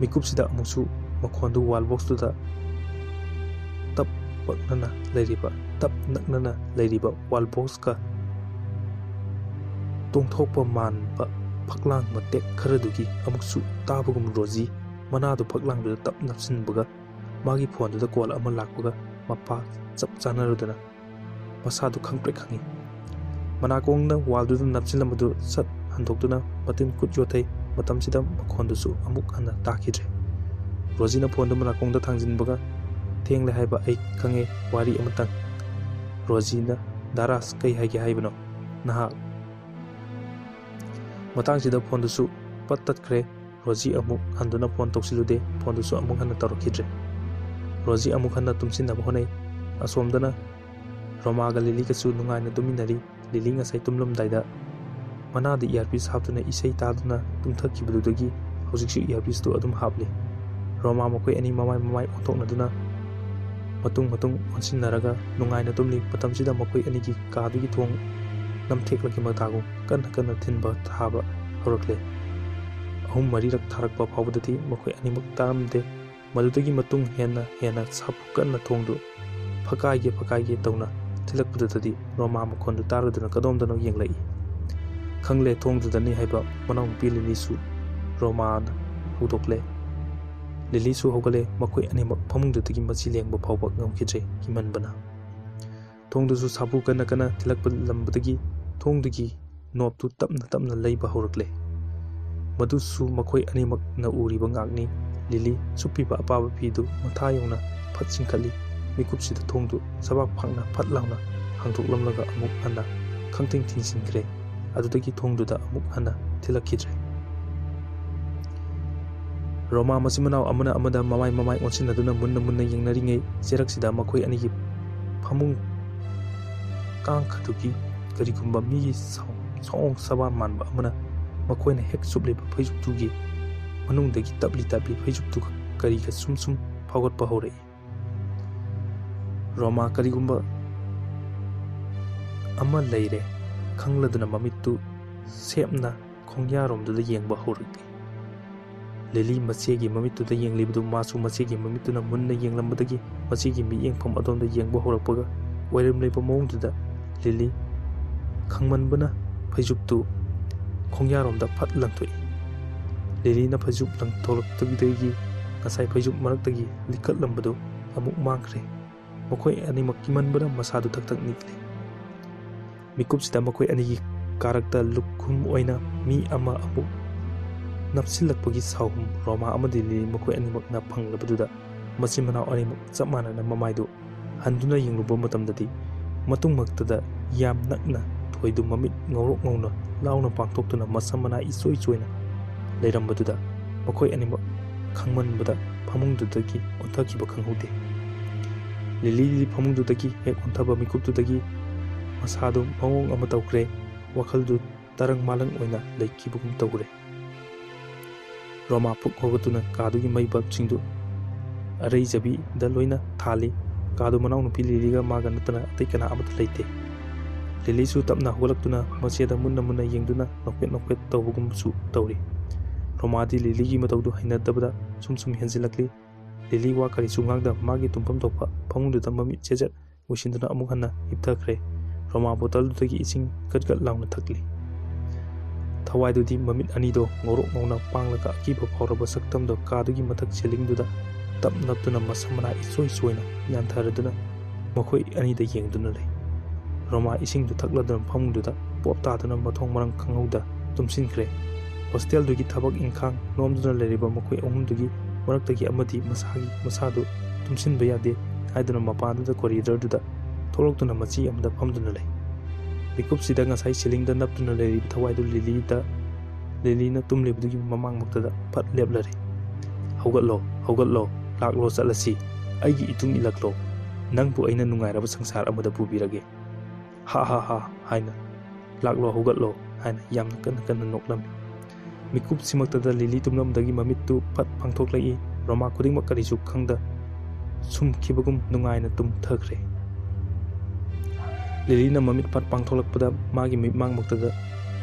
ꯃꯤꯀꯨꯞꯁꯤꯗ ꯑꯃꯨꯛꯁꯨ ꯃꯈꯣꯟꯗꯨ wall boxꯇꯨꯗ ꯇꯞ ꯄꯛꯅꯅ ꯂꯩꯔꯤꯕ, ꯇꯞ ꯅꯛꯅꯅ ꯂꯩꯔꯤꯕ wall boxꯀ ꯇꯣꯡꯊꯣꯛꯄ ꯃꯥꯟꯕ ꯐꯛꯂꯥꯡ ꯃꯇꯦꯛ ꯈꯔꯗꯨꯒꯤ ꯑꯃꯨꯛꯁꯨ ꯇꯥꯕꯒꯨꯝ ꯔꯣꯖꯤ ꯃꯅꯥꯗꯨ ꯐꯛꯂꯥꯡꯗꯨꯗ ꯇꯞ ꯅꯞꯁꯤꯟꯕꯒ ꯃꯥꯒꯤ ꯐꯣꯟꯗꯨꯗ call ꯑꯃ ꯂꯥꯛꯄꯒ ꯃꯄꯥ ꯆꯞ ꯆꯥꯅꯔꯗꯨꯅ ꯃꯁꯥꯗꯨ ꯈꯪꯄ꯭ꯔꯦꯛ ꯈꯪꯉꯤ꯫ ꯃꯅꯥꯀꯣꯡꯅ wallꯗꯨꯗ ꯅꯞꯁꯤꯜꯂꯝꯕꯗꯨ ꯁꯠ ꯍꯟꯗꯣꯛꯇꯨꯅ ꯃꯇꯤꯟ ꯈꯨꯠ ꯌꯣꯠꯊꯩ꯫ ꯃꯇꯝꯁꯤꯗ ꯃꯈꯣꯟꯗꯨꯁꯨ ꯑꯃꯨꯛ ꯍꯟꯅ ꯇꯥꯈꯤꯗ꯭ꯔꯦ꯫ ꯔꯣꯖꯤꯅ ꯐꯣꯟꯗꯨ ꯃꯅꯥꯀꯣꯡꯗ ꯊꯥꯡꯖꯤꯟꯕꯒ, "ꯊꯦꯡꯂꯦ ꯍꯥꯏꯕ ꯑꯩ ꯈꯪꯉꯦ, ꯋꯥꯔꯤ ꯑꯃꯇꯪ꯫" ꯔꯣꯖꯤꯅ, "ꯗꯥ ꯔꯥꯖ, ꯀꯩ ꯍꯥꯏꯒꯦ ꯍꯥꯏꯕꯅꯣ?" ꯅꯍꯥꯛ ꯃꯇꯥꯡꯁꯤꯗ ꯐꯣꯟꯗꯨꯁꯨ ꯄꯠ ꯇꯠꯈ꯭ꯔꯦ꯫ ꯔꯣꯖꯤ ꯑꯃꯨꯛ ꯍꯟꯗꯨꯅ ꯐꯣꯟ ꯇꯧꯁꯤꯜꯂꯨꯗꯦ, ꯐꯣꯟꯗꯨꯁꯨ ꯑꯃꯨꯛ ꯍꯟꯅ ꯇꯧꯔꯛꯈꯤꯗ꯭ꯔꯦ꯫ ꯔꯣꯖꯤ ꯑꯃꯨꯛ ꯍꯟꯅ ꯇꯨꯝꯁꯤꯟꯅꯕ ꯍꯣꯠꯅꯩ꯫ ꯑꯁꯣꯝꯗꯅ ꯔꯣꯃꯥꯒ ꯂꯤꯂꯤꯒꯁꯨ ꯅꯨꯡꯉꯥꯏꯅ ꯇꯨꯝꯃꯤꯟꯅꯔꯤ꯫ ꯂꯤꯂꯤ ꯉꯁꯥꯏ ꯇꯨꯝꯂꯝꯗꯥꯏꯗ ꯃꯅꯥꯗ ꯏꯌꯥꯔꯄꯤꯁ ꯍꯥꯞꯇꯨꯅ ꯏꯁꯩ ꯇꯥꯗꯨꯅ ꯇꯨꯝꯊꯈꯤꯕꯗꯨꯗꯒꯤ ꯍꯧꯖꯤꯛꯁꯨ ꯏꯌꯥꯔꯄꯤꯁꯇꯨ ꯑꯗꯨꯝ ꯍꯥꯞꯂꯤ꯫ ꯔꯣꯃꯥ ꯃꯈꯣꯏ ꯑꯅꯤ ꯃꯃꯥꯏ ꯃꯃꯥꯏ ꯑꯣꯟꯊꯣꯛꯅꯗꯨꯅ ꯃꯇꯨꯡ ꯃꯇꯨꯡ ꯑꯣꯟꯁꯤꯟꯅꯔꯒ ꯅꯨꯡꯉꯥꯏꯅ ꯇꯨꯝꯂꯤ꯫ ꯃꯇꯝꯁꯤꯗ ꯃꯈꯣꯏ ꯑꯅꯤꯒꯤ ꯀꯥꯗꯨꯒꯤ ꯊꯣꯡ ꯅꯝꯊꯦꯛꯂꯒꯤ ꯃꯇꯥꯒꯨꯝ ꯀꯟꯅ ꯀꯟꯅ ꯊꯤꯟꯕ ꯊꯥꯕ ꯍꯧꯔꯛꯂꯦ꯫ ꯑꯍꯨꯝ ꯃꯔꯤꯔꯛ ꯊꯥꯔꯛꯄ ꯐꯥꯎꯕꯗꯗꯤ ꯃꯈꯣꯏ ꯑꯅꯤꯃꯛ ꯇꯥꯔꯝꯗꯦ꯫ ꯃꯗꯨꯗꯒꯤ ꯃꯇꯨꯡ ꯍꯦꯟꯅ ꯍꯦꯟꯅ ꯁꯥꯐꯨ ꯀꯟꯅ ꯊꯣꯡꯗꯨ ꯐꯀꯥꯏꯒꯦ ꯐꯀꯥꯏꯒꯦ ꯇꯧꯅ ꯊꯤꯜꯂꯛꯄꯗꯨꯗꯗꯤ ꯔꯣꯃꯥ ꯃꯈꯣꯟꯗꯨ ꯇꯥꯔꯗꯨꯅ ꯀꯗꯣꯝꯗꯅꯣ ꯌꯦꯡꯂꯛꯏ꯫ ꯈꯪꯂꯦ, ꯊꯣꯡꯗꯨꯗꯅꯤ ꯍꯥꯏꯕ ꯃꯅꯥꯎꯅꯨꯄꯤ ꯂꯤꯂꯤꯁꯨ ꯔꯣꯃꯥꯅ ꯍꯧꯗꯣꯛꯂꯦ꯫ ꯂꯤꯂꯤꯁꯨ ꯍꯧꯒꯠꯂꯦ꯫ ꯃꯈꯣꯏ ꯑꯅꯤꯃꯛ ꯐꯃꯨꯡꯗꯨꯗꯒꯤ ꯃꯆꯤ ꯂꯦꯡꯕ ꯐꯥꯎꯕ ꯉꯝꯈꯤꯗ꯭ꯔꯦ ꯀꯤꯃꯟꯕꯅ꯫ ꯊꯣꯡꯗꯨꯁꯨ ꯁꯥꯐꯨ ꯀꯟꯅ ꯀꯟꯅ ꯊꯤꯜꯂꯛꯂꯝꯕꯗꯒꯤ ꯊꯣꯡꯗꯨꯒꯤ ꯅꯣꯞꯇꯨ ꯇꯞꯅ ꯇꯞꯅ ꯂꯩꯕ ꯍꯧꯔꯛꯂꯦ꯫ ꯃꯗꯨꯁꯨ ꯃꯈꯣꯏ ꯑꯅꯤꯃꯛꯅ ꯎꯔꯤꯕ ꯉꯥꯛꯅꯤ꯫ ꯂꯤꯂꯤ ꯁꯨꯞꯄꯤꯕ ꯑꯄꯥꯕ ꯐꯤꯗꯨ ꯃꯊꯥ ꯌꯧꯅ ꯐꯠ ꯆꯤꯡꯈꯠꯂꯤ꯫ ꯃꯤꯀꯨꯞꯁꯤꯗ ꯊꯣꯡꯗꯨ ꯁꯕꯥꯛ ꯐꯥꯛꯅ ꯐꯠ ꯂꯥꯎꯅ ꯍꯥꯡꯗꯣꯛꯂꯝꯂꯒ ꯑꯃꯨꯛ ꯍꯟꯅ ꯈꯪꯊꯤꯡ ꯊꯤꯡꯖꯤꯟꯈ꯭ꯔꯦ꯫ ꯑꯗꯨꯗꯒꯤ ꯊꯣꯡꯗꯨꯗ ꯑꯃꯨꯛ ꯍꯟꯅ ꯊꯤꯜꯂꯛꯈꯤꯗ꯭ꯔꯦ꯫ ꯔꯣꯃꯥ ꯃꯆꯤꯟ ꯃꯅꯥꯎ ꯑꯃꯅ ꯑꯃꯗ ꯃꯃꯥꯏ ꯃꯃꯥꯏ ꯑꯣꯟꯁꯤꯟꯅꯗꯨꯅ ꯃꯨꯟꯅ ꯃꯨꯟꯅ ꯌꯦꯡꯅꯔꯤꯉꯩ ꯆꯦꯔꯛꯁꯤꯗ ꯃꯈꯣꯏ ꯑꯅꯤꯒꯤ ꯐꯃꯨꯡ ꯀꯥꯡꯈꯗꯨꯒꯤ ꯀꯔꯤꯒꯨꯝꯕ ꯃꯤꯒꯤ ꯁꯑꯣꯡ ꯁꯕꯥꯟ ꯃꯥꯟꯕ ꯑꯃꯅ ꯃꯈꯣꯏꯅ ꯍꯦꯛ ꯁꯨꯞꯂꯤꯕ ꯐꯩꯖꯨꯞꯇꯨꯒꯤ ꯃꯅꯨꯡꯗꯒꯤ ꯇꯞꯂꯤ ꯇꯞꯂꯤ ꯐꯩꯖꯨꯞꯇꯨꯒ ꯀꯔꯤꯒ ꯁꯨꯝ ꯁꯨꯝ ꯐꯥꯎꯒꯠꯄ ꯍꯧꯔꯛꯏ꯫ ꯔꯣꯃꯥ ꯀꯔꯤꯒꯨꯝꯕ ꯑꯃ ꯂꯩꯔꯦ ꯈꯪꯂꯗꯨꯅ ꯃꯃꯤꯠꯇꯨ ꯁꯦꯞꯅ ꯈꯣꯡꯌꯥꯔꯣꯝꯗꯨꯗ ꯌꯦꯡꯕ ꯍꯧꯔꯛꯏ꯫ ꯂꯤꯂꯤ ꯃꯆꯦꯒꯤ ꯃꯃꯤꯠꯇꯨꯗ ꯌꯦꯡꯂꯤꯕꯗꯨ ꯃꯥꯁꯨ ꯃꯆꯦꯒꯤ ꯃꯃꯤꯠꯇꯨꯅ ꯃꯨꯟꯅ ꯌꯦꯡꯂꯝꯕꯗꯒꯤ ꯃꯆꯦꯒꯤ ꯃꯤꯠꯌꯦꯡꯐꯝ ꯑꯗꯣꯝꯗ ꯌꯦꯡꯕ ꯍꯧꯔꯛꯄꯒ ꯑꯣꯏꯔꯝꯂꯤꯕ ꯃꯑꯣꯡꯗꯨꯗ ꯂꯤꯂꯤ ꯈꯪꯃꯟꯕꯅ ꯐꯩꯖꯨꯞꯇꯨ ꯈꯣꯡꯌꯥꯔꯣꯝꯗ ꯐꯠ ꯂꯪꯊꯣꯛꯏ꯫ ꯂꯤꯂꯤꯅ ꯐꯩꯖꯨꯞ ꯂꯪꯊꯣꯛꯂꯛꯇꯕꯗꯒꯤ ꯉꯁꯥꯏ ꯐꯩꯖꯨꯞ ꯃꯔꯛꯇꯒꯤ ꯂꯤꯈꯠꯂꯝꯕꯗꯨ ꯑꯃꯨꯛ ꯃꯥꯡꯈ꯭ꯔꯦ꯫ ꯃꯈꯣꯏ ꯑꯅꯤꯃꯛ ꯀꯤꯃꯟꯕꯅ ꯃꯁꯥꯗꯨ ꯊꯛ ꯊꯛ ꯅꯤꯛꯂꯤ꯫ ꯃꯤꯀꯨꯞꯁꯤꯗ ꯃꯈꯣꯏ ꯑꯅꯤꯒꯤ ꯀꯥꯔꯛꯇ ꯂꯨꯈꯨꯝ ꯑꯣꯏꯅ ꯃꯤ ꯑꯃ ꯑꯃꯨꯛ ꯅꯞꯁꯤꯜꯂꯛꯄꯒꯤ ꯁꯥꯎꯍꯨꯝ ꯔꯣꯃꯥ ꯑꯃꯗꯤ ꯂꯤꯂꯤ ꯃꯈꯣꯏ ꯑꯅꯤꯃꯛꯅ ꯐꯪꯂꯕꯗꯨꯗ, ꯃꯆꯤꯟ ꯃꯅꯥꯎ ꯑꯅꯤꯃꯛ ꯆꯞ ꯃꯥꯟꯅꯅ ꯃꯃꯥꯏꯗꯨ ꯍꯟꯗꯨꯅ ꯌꯦꯡꯂꯨꯕ ꯃꯇꯝꯗꯗꯤ, ꯃꯇꯨꯡꯃꯛꯇꯗ ꯌꯥꯝ ꯅꯛꯅ ꯊꯣꯏꯗꯨ ꯃꯃꯤꯠ ꯉꯧꯔꯣꯛ ꯉꯧꯅ ꯂꯥꯎꯅ ꯄꯥꯡꯊꯣꯛꯇꯨꯅ ꯃꯁꯝ ꯃꯅꯥ ꯏꯆꯣꯏ ꯆꯣꯏꯅ ꯂꯩꯔꯝꯕꯗꯨꯗ, ꯃꯈꯣꯏ ꯑꯅꯤꯃꯛ ꯈꯪꯃꯟꯕꯗ ꯐꯃꯨꯡꯗꯨꯗꯒꯤ ꯑꯣꯟꯊꯈꯤꯕ ꯈꯪꯍꯧꯗꯦ꯫ ꯂꯤꯂꯤꯗꯤ ꯐꯃꯨꯡꯗꯨꯗꯒꯤ ꯍꯦꯛ ꯑꯣꯟꯊꯕ ꯃꯤꯀꯨꯞꯇꯨꯗꯒꯤ ꯃꯁꯥꯗꯨ ꯃꯑꯣꯡ ꯑꯃ ꯇꯧꯈ꯭ꯔꯦ꯫ ꯋꯥꯈꯜꯗꯨ ꯇꯔꯪ ꯃꯥꯂꯪ ꯑꯣꯏꯅ ꯂꯩꯈꯤꯕꯒꯨꯝ ꯇꯧꯈ꯭ꯔꯦ꯫ ꯔꯣꯃꯥ ꯐꯨꯛ ꯍꯧꯒꯠꯇꯨꯅ ꯀꯥꯗꯨꯒꯤ ꯃꯩ ꯕꯜꯕꯁꯤꯡꯗꯨ ꯑꯔꯩꯖꯕꯤꯗ ꯂꯣꯏꯅ ꯊꯥꯜꯂꯤ꯫ ꯀꯥꯗꯨ ꯃꯅꯥꯎꯅꯨꯄꯤ ꯂꯤꯂꯤꯒ ꯃꯥꯒ ꯅꯠꯇꯅ ꯑꯇꯩ ꯀꯅꯥ ꯑꯃꯠꯇ ꯂꯩꯇꯦ꯫ ꯂꯤꯂꯤꯁꯨ ꯇꯞꯅ ꯍꯧꯒꯠꯂꯛꯇꯨꯅ ꯃꯆꯦꯗ ꯃꯨꯟꯅ ꯃꯨꯟꯅ ꯌꯦꯡꯗꯨꯅ ꯅꯣꯛꯐꯦꯠ ꯅꯣꯛꯐꯦꯠ ꯇꯧꯕꯒꯨꯝꯁꯨ ꯇꯧꯔꯤ꯫ ꯔꯣꯃꯥꯗꯤ ꯂꯤꯂꯤꯒꯤ ꯃꯇꯧꯗꯨ ꯍꯩꯅꯗꯕꯗ ꯁꯨꯝ ꯁꯨꯝ ꯍꯦꯟꯖꯤꯜꯂꯛꯂꯤ꯫ ꯂꯤꯂꯤ ꯋꯥ ꯀꯔꯤꯁꯨ ꯉꯥꯡꯗ ꯃꯥꯒꯤ ꯇꯨꯝꯐꯝ ꯊꯣꯛꯄ ꯐꯃꯨꯡꯗꯨꯗ ꯃꯃꯤꯠ ꯆꯦꯖꯠ ꯎꯏꯁꯤꯟꯗꯨꯅ ꯑꯃꯨꯛ ꯍꯟꯅ ꯍꯤꯞꯊꯈ꯭ꯔꯦ꯫ ꯔꯣꯃꯥ ꯕꯣꯇꯜꯗꯨꯗꯒꯤ ꯏꯁꯤꯡ ꯀꯠ ꯀꯠ ꯂꯥꯎꯅ ꯊꯛꯂꯤ꯫ ꯊꯋꯥꯏꯗꯨꯗꯤ ꯃꯃꯤꯠ ꯑꯅꯤꯗꯣ ꯉꯧꯔꯣꯛ ꯉꯧꯅ ꯄꯥꯡꯂꯒ ꯑꯀꯤꯕ ꯐꯥꯎꯔꯕ ꯁꯛꯇꯝꯗꯣ ꯀꯥꯗꯨꯒꯤ ꯃꯊꯛ ꯁꯤꯂꯤꯡꯗꯨꯗ ꯇꯞ ꯅꯞꯇꯨꯅ ꯃꯁꯝ ꯃꯅꯥ ꯏꯆꯣꯏ ꯆꯣꯏꯅ ꯌꯥꯟꯊꯔꯗꯨꯅ ꯃꯈꯣꯏ ꯑꯅꯤꯗ ꯌꯦꯡꯗꯨꯅ ꯂꯩ꯫ ꯔꯣꯃꯥ ꯏꯁꯤꯡꯗꯨ ꯊꯛꯂꯗꯨꯅ ꯐꯃꯨꯡꯗꯨꯗ ꯄꯣꯞ ꯇꯥꯗꯨꯅ ꯃꯊꯣꯡ ꯃꯔꯝ ꯈꯪꯍꯧꯗ ꯇꯨꯝꯁꯤꯟꯈ꯭ꯔꯦ꯫ ꯍꯣꯁꯇꯦꯜꯗꯨꯒꯤ ꯊꯕꯛ ꯏꯪꯈꯥꯡ ꯅꯣꯝꯗꯨꯅ ꯂꯩꯔꯤꯕ ꯃꯈꯣꯏ ꯑꯍꯨꯝꯗꯨꯒꯤ ꯃꯔꯛꯇꯒꯤ ꯑꯃꯗꯤ ꯃꯁꯥꯒꯤ, ꯃꯁꯥꯗꯨ ꯇꯨꯝꯁꯤꯟꯕ ꯌꯥꯗꯦ ꯍꯥꯏꯗꯨꯅ ꯃꯄꯥꯟꯗꯨꯗ ꯀꯣꯔꯤꯗꯣꯔꯗꯨꯗ ꯊꯣꯛꯂꯛꯇꯨꯅ ꯃꯆꯤ ꯑꯃꯗ ꯐꯝꯗꯨꯅ ꯂꯩ꯫ ꯃꯤꯀꯨꯞꯁꯤꯗ ꯉꯁꯥꯏ ꯁꯤꯂꯤꯡꯗ ꯅꯞꯇꯨꯅ ꯂꯩꯔꯤꯕ ꯊꯋꯥꯏꯗꯨ ꯂꯤꯂꯤꯗ, ꯂꯤꯂꯤꯅ ꯇꯨꯝꯂꯤꯕꯗꯨꯒꯤ ꯃꯃꯥꯡꯃꯛꯇꯗ ꯐꯠ ꯂꯦꯞꯂꯔꯦ꯫ "ꯍꯧꯒꯠꯂꯣ, ꯍꯧꯒꯠꯂꯣ, ꯂꯥꯛꯂꯣ, ꯆꯠꯂꯁꯤ꯫ ꯑꯩꯒꯤ ꯏꯇꯨꯡ ꯏꯜꯂꯛꯂꯣ꯫ ꯅꯪꯕꯨ ꯑꯩꯅ ꯅꯨꯡꯉꯥꯏꯔꯕ ꯁꯪꯁꯥꯔ ꯑꯃꯗ ꯄꯨꯕꯤꯔꯒꯦ꯫ ꯍꯥ ꯍꯥ ꯍꯥ" ꯍꯥꯏꯅ, "ꯂꯥꯛꯂꯣ, ꯍꯧꯒꯠꯂꯣ" ꯍꯥꯏꯅ ꯌꯥꯝꯅ ꯀꯟꯅ ꯀꯟꯅ ꯅꯣꯛꯂꯝꯃꯤ꯫ ꯃꯤꯀꯨꯞꯁꯤꯃꯛꯇꯗ ꯂꯤꯂꯤ ꯇꯨꯝꯂꯝꯗꯒꯤ ꯃꯃꯤꯠꯇꯨ ꯐꯠ ꯄꯥꯡꯊꯣꯛꯂꯛꯏ꯫ ꯔꯣꯃꯥ ꯈꯨꯗꯤꯡꯃꯛ ꯀꯔꯤꯁꯨ ꯈꯪꯗ ꯁꯨꯝꯈꯤꯕꯒꯨꯝ ꯅꯨꯡꯉꯥꯏꯅ ꯇꯨꯝꯊꯈ꯭ꯔꯦ꯫ ꯂꯤꯂꯤꯅ ꯃꯃꯤꯠ ꯐꯠ ꯄꯥꯡꯊꯣꯛꯂꯛꯄꯗ ꯃꯥꯒꯤ ꯃꯤꯠꯃꯥꯡꯃꯛꯇꯗ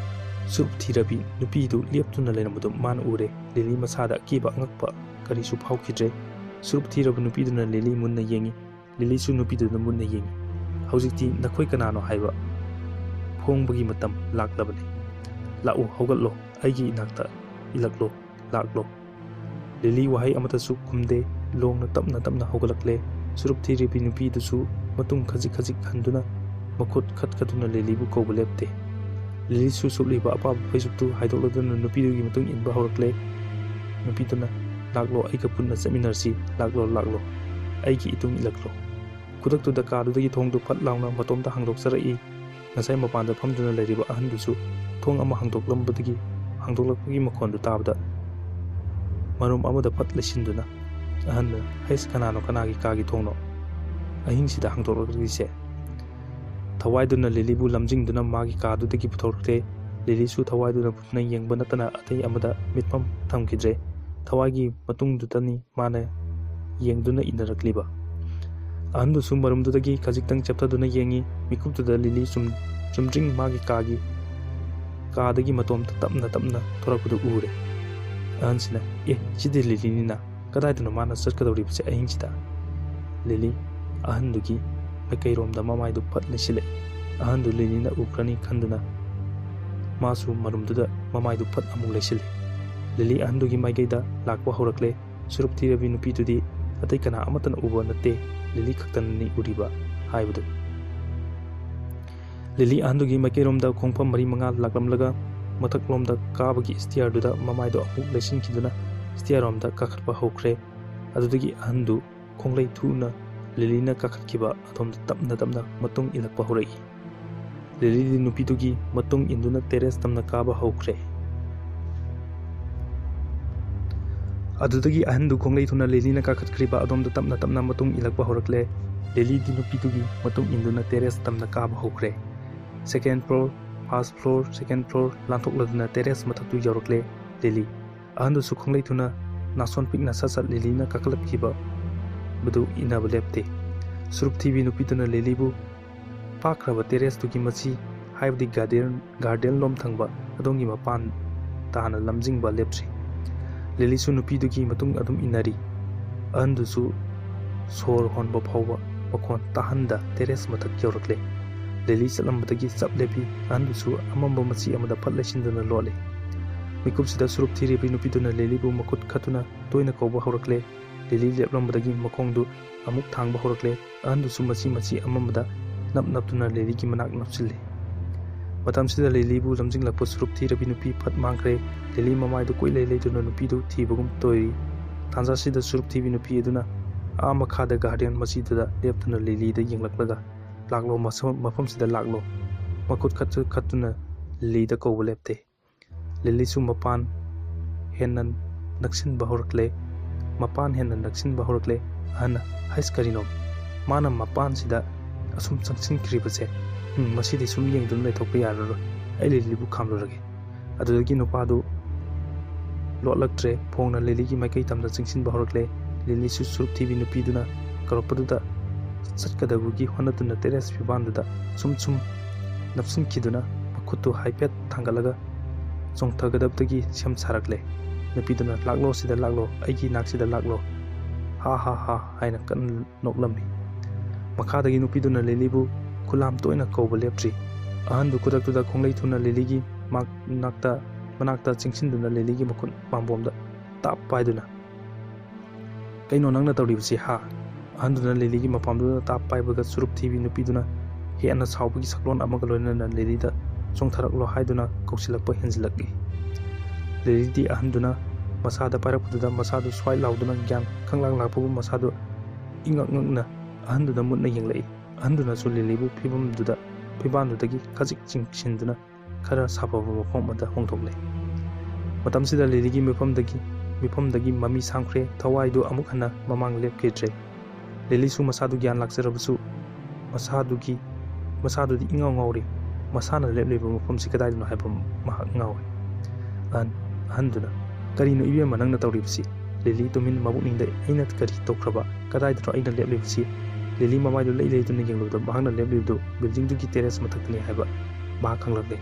ꯁꯨꯔꯨꯞ ꯊꯤꯔꯕꯤ ꯅꯨꯄꯤꯗꯨ ꯂꯦꯞꯇꯨꯅ ꯂꯩꯔꯝꯕꯗꯨ ꯃꯥꯅ ꯎꯔꯦ꯫ ꯂꯤꯂꯤ ꯃꯁꯥꯗ ꯑꯀꯤꯕ ꯑꯉꯛꯄ ꯀꯔꯤꯁꯨ ꯐꯥꯎꯈꯤꯗ꯭ꯔꯦ꯫ ꯁꯨꯔꯨꯞ ꯊꯤꯔꯕ ꯅꯨꯄꯤꯗꯨꯅ ꯂꯤꯂꯤ ꯃꯨꯟꯅ ꯌꯦꯡꯉꯤ꯫ ꯂꯤꯂꯤꯁꯨ ꯅꯨꯄꯤꯗꯨꯗ ꯃꯨꯟꯅ ꯌꯦꯡꯉꯤ꯫ "ꯍꯧꯖꯤꯛꯇꯤ ꯅꯈꯣꯏ ꯀꯅꯥꯅꯣ ꯍꯥꯏꯕ ꯐꯣꯡꯕꯒꯤ ꯃꯇꯝ ꯂꯥꯛꯂꯕꯅꯤ꯫ ꯂꯥꯛꯎ, ꯍꯧꯒꯠꯂꯣ, ꯑꯩꯒꯤ ꯏꯅꯥꯛꯇ ꯏꯜꯂꯛꯂꯣ, ꯂꯥꯛꯂꯣ꯫" ꯂꯤꯂꯤ ꯋꯥꯍꯩ ꯑꯃꯠꯇꯁꯨ ꯈꯨꯝꯗꯦ꯫ ꯂꯣꯡꯅ ꯇꯞꯅ ꯇꯞꯅ ꯍꯧꯒꯠꯂꯛꯂꯦ꯫ ꯁꯨꯔꯨꯞ ꯊꯤꯔꯤꯕꯤ ꯅꯨꯄꯤꯗꯨꯁꯨ ꯃꯇꯨꯡ ꯈꯖꯤꯛ ꯈꯖꯤꯛ ꯍꯟꯗꯨꯅ ꯃꯈꯨꯠ ꯈꯠꯀꯗꯨꯅ ꯂꯤꯂꯤꯕꯨ ꯀꯧꯕ ꯂꯦꯞꯇꯦ꯫ ꯂꯤꯂꯤꯁꯨ ꯁꯨꯞꯂꯤꯕ ꯑꯄꯥꯕ ꯐꯩꯖꯨꯞꯇꯨ ꯍꯥꯏꯗꯣꯛꯂꯗꯨꯅ ꯅꯨꯄꯤꯗꯨꯒꯤ ꯃꯇꯨꯡ ꯏꯟꯕ ꯍꯧꯔꯛꯂꯦ꯫ ꯅꯨꯄꯤꯗꯨꯅ, "ꯂꯥꯛꯂꯣ, ꯑꯩꯒ ꯄꯨꯟꯅ ꯆꯠꯃꯤꯟꯅꯔꯁꯤ, ꯂꯥꯛꯂꯣ, ꯂꯥꯛꯂꯣ, ꯑꯩꯒꯤ ꯏꯇꯨꯡ ꯏꯜꯂꯛꯂꯣ"꯫ ꯈꯨꯗꯛꯇꯨꯗ ꯀꯥꯗꯨꯗꯒꯤ ꯊꯣꯡꯗꯨ ꯐꯠ ꯂꯥꯎꯅ ꯃꯇꯣꯝꯇ ꯍꯥꯡꯗꯣꯛꯆꯔꯛꯏ꯫ ꯉꯁꯥꯏ ꯃꯄꯥꯟꯗ ꯐꯝꯗꯨꯅ ꯂꯩꯔꯤꯕ ꯑꯍꯟꯗꯨꯁꯨ ꯊꯣꯡ ꯑꯃ ꯍꯥꯡꯗꯣꯛꯂꯝꯕꯗꯒꯤ, ꯍꯥꯡꯗꯣꯛꯂꯛꯄꯒꯤ ꯃꯈꯣꯟꯗꯨ ꯇꯥꯕꯗ, ꯃꯔꯨꯝ ꯑꯃꯗ ꯐꯠ ꯂꯩꯁꯤꯟꯗꯨꯅ ꯑꯍꯟꯗꯨꯅ, "ꯍꯩꯁ, ꯀꯅꯥꯅꯣ, ꯀꯅꯥꯒꯤ ꯀꯥꯒꯤ ꯊꯣꯡꯅꯣ ꯑꯍꯤꯡꯁꯤꯗ ꯍꯥꯡꯗꯣꯛꯂꯛꯂꯤꯁꯦ?" ꯊꯋꯥꯏꯗꯨꯅ ꯂꯤꯂꯤꯕꯨ ꯂꯝꯖꯤꯡꯗꯨꯅ ꯃꯥꯒꯤ ꯀꯥꯗꯨꯗꯒꯤ ꯄꯨꯊꯣꯔꯛꯂꯦ꯫ ꯂꯤꯂꯤꯁꯨ ꯊꯋꯥꯏꯗꯨꯅ ꯄꯨꯟꯅ ꯌꯦꯡꯕ ꯅꯠꯇꯅ ꯑꯇꯩ ꯑꯃꯗ ꯃꯤꯠꯐꯝ ꯊꯝꯈꯤꯗ꯭ꯔꯦ꯫ ꯊꯋꯥꯏꯒꯤ ꯃꯇꯨꯡꯗꯨꯗꯅꯤ ꯃꯥꯅ ꯌꯦꯡꯗꯨꯅ ꯏꯟꯅꯔꯛꯂꯤꯕ꯫ ꯑꯍꯟꯗꯨꯁꯨ ꯃꯔꯨꯝꯗꯨꯗꯒꯤ ꯈꯖꯤꯛꯇꯪ ꯆꯦꯞꯊꯗꯨꯅ ꯌꯦꯡꯉꯤ꯫ ꯃꯤꯀꯨꯞꯇꯨꯗ ꯂꯤꯂꯤ ꯆꯨꯝ-, ꯆꯨꯝꯗ꯭ꯔꯤꯡ ꯃꯥꯒꯤ ꯀꯥꯒꯤ, ꯀꯥꯗꯒꯤ ꯃꯇꯣꯝꯇ ꯇꯞꯅ ꯇꯞꯅ ꯊꯣꯔꯛꯄꯗꯨ ꯎꯔꯦ꯫ ꯑꯍꯟꯁꯤꯅ, "ꯑꯦ, ꯁꯤꯗꯤ ꯂꯤꯂꯤꯅꯤꯅ, ꯀꯗꯥꯏꯗꯅꯣ ꯃꯥꯅ ꯆꯠꯀꯗꯧꯔꯤꯕꯁꯦ ꯑꯍꯤꯡꯁꯤꯗ?" ꯂꯤꯂꯤ ꯑꯍꯟꯗꯨꯒꯤ ꯃꯥꯏꯀꯩꯔꯣꯝꯗ ꯃꯃꯥꯏꯗꯨ ꯐꯠ ꯂꯩꯁꯤꯜꯂꯛꯏ꯫ ꯑꯍꯟꯗꯨ ꯂꯤꯂꯤꯅ ꯎꯈ꯭ꯔꯅꯤ ꯈꯟꯗꯨꯅ ꯃꯥꯁꯨ ꯃꯔꯨꯝꯗꯨꯗ ꯃꯃꯥꯏꯗꯨ ꯐꯠ ꯑꯃꯨꯛ ꯂꯩꯁꯤꯜꯂꯤ꯫ ꯂꯤꯂꯤ ꯑꯍꯟꯗꯨꯒꯤ ꯃꯥꯏꯀꯩꯗ ꯂꯥꯛꯄ ꯍꯧꯔꯛꯂꯦ꯫ ꯁꯨꯔꯨꯞ ꯊꯤꯔꯕꯤ ꯅꯨꯄꯤꯗꯨꯗꯤ ꯑꯇꯩ ꯀꯅꯥ ꯑꯃꯠꯇꯅ ꯎꯕ ꯅꯠꯇꯦ, ꯂꯤꯂꯤ ꯈꯛꯇꯅꯤ ꯎꯔꯤꯕ ꯍꯥꯏꯕꯗꯨ꯫ ꯂꯤꯂꯤ ꯑꯍꯟꯗꯨꯒꯤ ꯃꯥꯏꯀꯩꯔꯣꯝꯗ ꯈꯣꯡꯐꯝ ꯃꯔꯤ ꯃꯉꯥ ꯂꯥꯛꯂꯝꯂꯒ ꯃꯊꯛꯂꯣꯝꯗ ꯀꯥꯕꯒꯤ ꯁ꯭ꯇꯤꯌꯔꯗꯨꯗ ꯃꯃꯥꯏꯗꯨ ꯑꯃꯨꯛ ꯂꯩꯁꯤꯟꯈꯤꯗꯨꯅ ꯁ꯭ꯇꯤꯌꯔꯔꯣꯝꯗ ꯀꯥꯈꯠꯄ ꯍꯧꯈ꯭ꯔꯦ꯫ ꯑꯗꯨꯗꯒꯤ ꯑꯍꯟꯗꯨ ꯈꯣꯡꯂꯩ ꯊꯨꯅ ꯂꯤꯂꯤꯅ ꯀꯥꯈꯠꯈꯤꯕ ꯑꯗꯣꯝꯗ ꯇꯞꯅ ꯇꯞꯅ ꯃꯇꯨꯡ ꯏꯜꯂꯛꯄ ꯍꯧꯔꯛꯏ꯫ ꯂꯤꯂꯤꯗꯤ ꯅꯨꯄꯤꯗꯨꯒꯤ ꯃꯇꯨꯡ ꯏꯟꯗꯨꯅ ꯇꯦꯔꯦꯁ ꯇꯝꯅ ꯀꯥꯕ ꯍꯧꯈ꯭ꯔꯦ꯫ ꯑꯗꯨꯗꯒꯤ ꯑꯍꯟꯗꯨ ꯈꯣꯡꯂꯩ ꯊꯨꯅ ꯂꯤꯂꯤꯅ ꯀꯥꯈꯠꯈ꯭ꯔꯤꯕ ꯑꯗꯣꯝꯗ ꯇꯞꯅ ꯇꯞꯅ ꯃꯇꯨꯡ ꯏꯜꯂꯛꯄ ꯍꯧꯔꯛꯂꯦ꯫ ꯂꯤꯂꯤꯗꯤ ꯅꯨꯄꯤꯗꯨꯒꯤ ꯃꯇꯨꯡ ꯏꯟꯗꯨꯅ ꯇꯦꯔꯦꯁ ꯇꯝꯅ ꯀꯥꯕ ꯍꯧꯈ꯭ꯔꯦ꯫ Second floor, first floor, second floor ꯂꯥꯟꯊꯣꯛꯂꯗꯨꯅ ꯇꯦꯔꯦꯁ ꯃꯊꯛꯇꯨ ꯌꯧꯔꯛꯂꯦ ꯂꯤꯂꯤ꯫ ꯑꯍꯟꯗꯨꯁꯨ ꯈꯣꯡꯂꯩ ꯊꯨꯅ ꯅꯥꯁꯣꯟ ꯄꯤꯛꯅ ꯁꯠ ꯁꯠ ꯂꯤꯂꯤꯅ ꯀꯥꯈꯠꯂꯛꯈꯤꯕ ꯃꯗꯨ ꯏꯟꯅꯕ ꯂꯦꯞꯇꯦ꯫ ꯁꯨꯔꯨꯞ ꯊꯤꯕꯤ ꯅꯨꯄꯤꯗꯨꯅ ꯂꯤꯂꯤꯕꯨ ꯄꯥꯛꯈ꯭ꯔꯕ ꯇꯦꯔꯦꯁꯇꯨꯒꯤ ꯃꯁꯤ, ꯍꯥꯏꯕꯗꯤ ꯒꯥꯔꯗꯦꯟ, ꯒꯥꯔꯗꯦꯟ ꯂꯣꯝ ꯊꯪꯕ ꯑꯗꯣꯝꯒꯤ ꯃꯄꯥꯟ ꯇꯥꯅ ꯂꯝꯖꯤꯡꯕ ꯂꯦꯞꯇ꯭ꯔꯤ꯫ ꯂꯤꯂꯤꯁꯨ ꯅꯨꯄꯤꯗꯨꯒꯤ ꯃꯇꯨꯡ ꯑꯗꯨꯝ ꯏꯟꯅꯔꯤ꯫ ꯑꯍꯟꯗꯨꯁꯨ ꯁꯣꯔ ꯍꯣꯟꯕ ꯐꯥꯎꯕ ꯃꯈꯣꯟ ꯇꯥꯍꯟꯗ ꯇꯦꯔꯦꯁ ꯃꯊꯛ ꯌꯧꯔꯛꯂꯦ꯫ ꯂꯤꯂꯤ ꯆꯠꯂꯝꯕꯗꯒꯤ ꯆꯞ ꯂꯦꯞꯄꯤ꯫ ꯑꯍꯟꯗꯨꯁꯨ ꯑꯃꯝꯕ ꯃꯆꯤ ꯑꯃꯗ ꯐꯠ ꯂꯩꯁꯤꯟꯗꯨꯅ ꯂꯣꯠꯂꯤ꯫ ꯃꯤꯀꯨꯞꯁꯤꯗ ꯁꯨꯔꯨꯞ ꯊꯤꯔꯤꯕꯤ ꯅꯨꯄꯤꯗꯨꯅ ꯂꯤꯂꯤꯕꯨ ꯃꯈꯨꯠ ꯈꯠꯇꯨꯅ ꯇꯣꯏꯅ ꯀꯧꯕ ꯍꯧꯔꯛꯂꯦ꯫ ꯂꯤꯂꯤ ꯂꯦꯞꯂꯝꯕꯗꯒꯤ ꯃꯈꯣꯡꯗꯨ ꯑꯃꯨꯛ ꯊꯥꯡꯕ ꯍꯧꯔꯛꯂꯦ꯫ ꯑꯍꯟꯗꯨꯁꯨ ꯃꯆꯤ ꯃꯆꯤ ꯑꯃꯝꯕꯗ ꯅꯞ ꯅꯞꯇꯨꯅ ꯂꯤꯂꯤꯒꯤ ꯃꯅꯥꯛ ꯅꯞꯁꯤꯜꯂꯤ꯫ ꯃꯇꯝꯁꯤꯗ ꯂꯤꯂꯤꯕꯨ ꯂꯝꯖꯤꯡꯂꯛꯄ ꯁꯨꯔꯨꯞ ꯊꯤꯔꯕꯤ ꯅꯨꯄꯤ ꯐꯠ ꯃꯥꯡꯈ꯭ꯔꯦ꯫ ꯂꯤꯂꯤ ꯃꯃꯥꯏꯗꯨ ꯀꯣꯏꯂꯩ ꯂꯩꯗꯨꯅ ꯅꯨꯄꯤꯗꯨ ꯊꯤꯕꯒꯨꯝ ꯇꯧꯔꯤ꯫ ꯇꯥꯟꯖꯥꯁꯤꯗ ꯁꯨꯔꯨꯞ ꯊꯤꯕꯤ ꯅꯨꯄꯤ ꯑꯗꯨꯅ ꯑꯥ ꯃꯈꯥꯗ ꯒꯥꯔꯗꯦꯟ ꯃꯁꯤꯗꯨꯗ ꯂꯦꯞꯇꯨꯅ ꯂꯤꯂꯤꯗ ꯌꯦꯡꯂꯛꯂꯒ, "ꯂꯥꯛꯂꯣ, ꯃꯁ-, ꯃꯐꯝꯁꯤꯗ ꯂꯥꯛꯂꯣ"꯫ ꯃꯈꯨꯠ ꯈꯠꯁꯨ ꯈꯠꯇꯨꯅ ꯂꯤꯂꯤꯗ ꯀꯧꯕ ꯂꯦꯞꯇꯦ꯫ ꯂꯤꯂꯤꯁꯨ ꯃꯄꯥꯟ ꯍꯦꯟꯅ ꯅꯛꯁꯤꯟꯕ ꯍꯧꯔꯛꯂꯦ꯫ ꯃꯄꯥꯟ ꯍꯦꯟꯅ ꯅꯛꯁꯤꯟꯕ ꯍꯧꯔꯛꯂꯦ꯫ ꯑꯍꯟꯅ, "ꯍꯩꯁ, ꯀꯔꯤꯅꯣ? ꯃꯥꯅ ꯃꯄꯥꯟꯁꯤꯗ ꯑꯁꯨꯝ ꯆꯪꯁꯤꯟꯈ꯭ꯔꯤꯕꯁꯦ? ꯎꯝ, ꯃꯁꯤꯗꯤ ꯁꯨꯝ ꯌꯦꯡꯗꯨꯅ ꯂꯩꯊꯣꯛꯄ ꯌꯥꯔꯔꯣꯏ꯫ ꯑꯩ ꯂꯤꯂꯤꯕꯨ ꯈꯥꯝꯂꯨꯔꯒꯦ"꯫ ꯑꯗꯨꯗꯒꯤ ꯅꯨꯄꯥꯗꯨ ꯂꯣꯠꯂꯛꯇ꯭ꯔꯦ꯫ ꯐꯣꯡꯅ ꯂꯤꯂꯤꯒꯤ ꯃꯥꯏꯀꯩ ꯇꯝꯅ ꯆꯪꯁꯤꯟꯕ ꯍꯧꯔꯛꯂꯦ꯫ ꯂꯤꯂꯤꯁꯨ ꯁꯨꯔꯨꯞ ꯊꯤꯕꯤ ꯅꯨꯄꯤꯗꯨꯅ ꯀꯧꯔꯛꯄꯗꯨꯗ ꯆꯠꯀꯗꯕꯒꯤ ꯍꯣꯠꯅꯗꯨꯅ ꯇꯦꯔꯦꯁ ꯐꯤꯕꯥꯟꯗꯨꯗ ꯁꯨꯝ ꯁꯨꯝ ꯅꯞꯁꯤꯟꯈꯤꯗꯨꯅ ꯃꯈꯨꯠꯇꯨ ꯍꯥꯏꯐꯦꯠ ꯊꯥꯡꯒꯠꯂꯒ ꯆꯣꯡꯊꯒꯗꯕꯗꯒꯤ ꯁꯦꯝ ꯁꯥꯔꯛꯂꯦ꯫ ꯅꯨꯄꯤꯗꯨꯅ, "ꯂꯥꯛꯂꯣ, ꯁꯤꯗ ꯂꯥꯛꯂꯣ, ꯑꯩꯒꯤ ꯅꯥꯛꯁꯤꯗ ꯂꯥꯛꯂꯣ, ꯍꯥ ꯍꯥ ꯍꯥ" ꯍꯥꯏꯅ ꯀꯟꯅ ꯅꯣꯛꯂꯝꯃꯤ꯫ ꯃꯈꯥꯗꯒꯤ ꯅꯨꯄꯤꯗꯨꯅ ꯂꯤꯂꯤꯕꯨ ꯈꯨꯂꯥꯝ ꯇꯣꯏꯅ ꯀꯧꯕ ꯂꯦꯞꯇ꯭ꯔꯤ꯫ ꯑꯍꯟꯗꯨ ꯈꯨꯗꯛꯇꯨꯗ ꯈꯣꯡꯂꯩ ꯊꯨꯅ ꯂꯤꯂꯤꯒꯤ ꯃꯥꯛ-, ꯅꯥꯛꯇ, ꯃꯅꯥꯛꯇ ꯆꯪꯁꯤꯟꯗꯨꯅ ꯂꯤꯂꯤꯒꯤ ꯃꯈꯨꯠ ꯄꯥꯝꯕꯣꯝꯗ ꯇꯥꯞ ꯄꯥꯏꯗꯨꯅ, "ꯀꯩꯅꯣ ꯅꯪꯅ ꯇꯧꯔꯤꯕꯁꯤ, ꯍꯥ?" ꯑꯍꯟꯗꯨꯅ ꯂꯤꯂꯤꯒꯤ ꯃꯄꯥꯝꯗꯨꯗ ꯇꯥꯞ ꯄꯥꯏꯕꯒ ꯆꯨꯔꯨꯞ ꯊꯤꯕꯤ ꯅꯨꯄꯤꯗꯨꯅ ꯍꯦꯟꯅ ꯁꯥꯎꯕꯒꯤ ꯁꯛꯂꯣꯟ ꯑꯃꯒ ꯂꯣꯏꯅꯅ ꯂꯤꯂꯤꯗ ꯆꯣꯡꯊꯔꯛꯂꯣ ꯍꯥꯏꯗꯨꯅ ꯀꯧꯁꯤꯜꯂꯛꯄ ꯍꯦꯟꯖꯤꯜꯂꯛꯂꯤ꯫ ꯂꯤꯂꯤꯗꯤ ꯑꯍꯟꯗꯨꯅ ꯃꯁꯥꯗ ꯄꯥꯏꯔꯛꯄꯗꯨꯗ ꯃꯁꯥꯗꯨ ꯁ꯭ꯋꯥꯏ ꯂꯥꯎꯗꯨꯅ ꯒ꯭ꯌꯥꯟ ꯈꯪꯂꯥꯡ ꯂꯥꯛꯄꯒꯨꯝ ꯃꯁꯥꯗꯨ ꯏꯉꯛ ꯉꯛꯅ ꯑꯍꯟꯗꯨꯗ ꯃꯨꯟꯅ ꯌꯦꯡꯂꯛꯏ꯫ ꯑꯍꯟꯗꯨꯅꯁꯨ ꯂꯤꯂꯤꯕꯨ ꯐꯤꯕꯝꯗꯨꯗ, ꯐꯤꯕꯥꯟꯗꯨꯗꯒꯤ ꯈꯖꯤꯛ ꯆꯤꯡꯁꯤꯟꯗꯨꯅ ꯈꯔ ꯁꯥꯐꯕ ꯃꯐꯝ ꯑꯃꯗ ꯍꯣꯡꯗꯣꯛꯂꯦ꯫ ꯃꯇꯝꯁꯤꯗ ꯂꯤꯂꯤꯒꯤ ꯃꯤꯐꯝꯗꯒꯤ, ꯃꯤꯐꯝꯗꯒꯤ ꯃꯃꯤ ꯁꯥꯝꯈ꯭ꯔꯦ꯫ ꯊꯋꯥꯏꯗꯨ ꯑꯃꯨꯛ ꯍꯟꯅ ꯃꯃꯥꯡ ꯂꯦꯞꯈꯤꯗ꯭ꯔꯦ꯫ ꯂꯤꯂꯤꯁꯨ ꯃꯁꯥꯗꯨ ꯒ꯭ꯌꯥꯟ ꯂꯥꯛꯆꯔꯕꯁꯨ ꯃꯁꯥꯗꯨꯒꯤ, ꯃꯁꯥꯗꯨꯗꯤ ꯏꯉꯥꯎ ꯉꯥꯎꯔꯤ꯫ ꯃꯁꯥꯅ ꯂꯦꯞꯂꯤꯕ ꯃꯐꯝꯁꯤ ꯀꯗꯥꯏꯗꯅꯣ ꯍꯥꯏꯕ ꯃꯍꯥꯛ ꯉꯥꯎꯔꯤ꯫ ꯑꯍꯟ, ꯑꯍꯟꯗꯨꯅ, "ꯀꯔꯤꯅꯣ ꯏꯕꯦꯝꯃ ꯅꯪꯅ ꯇꯧꯔꯤꯕꯁꯤ? ꯂꯤꯂꯤ ꯇꯨꯃꯤꯟ ꯃꯕꯨꯛꯅꯤꯡꯗ ꯑꯩꯅ ꯀꯔꯤ ꯇꯧꯈ꯭ꯔꯕ? ꯀꯗꯥꯏꯗꯅꯣ ꯑꯩꯅ ꯂꯦꯞꯂꯤꯕꯁꯤ?" ꯂꯤꯂꯤ ꯃꯃꯥꯏꯗꯨ ꯂꯩ ꯂꯩꯗꯨꯅ ꯌꯦꯡꯂꯨꯕꯗ ꯃꯍꯥꯛꯅ ꯂꯦꯞꯂꯤꯕꯗꯨ ꯕꯤꯜꯗꯤꯡꯗꯨꯒꯤ ꯇꯦꯔꯦꯁ ꯃꯊꯛꯇꯅꯤ ꯍꯥꯏꯕ ꯃꯍꯥꯛ ꯈꯪꯂꯛꯂꯦ꯫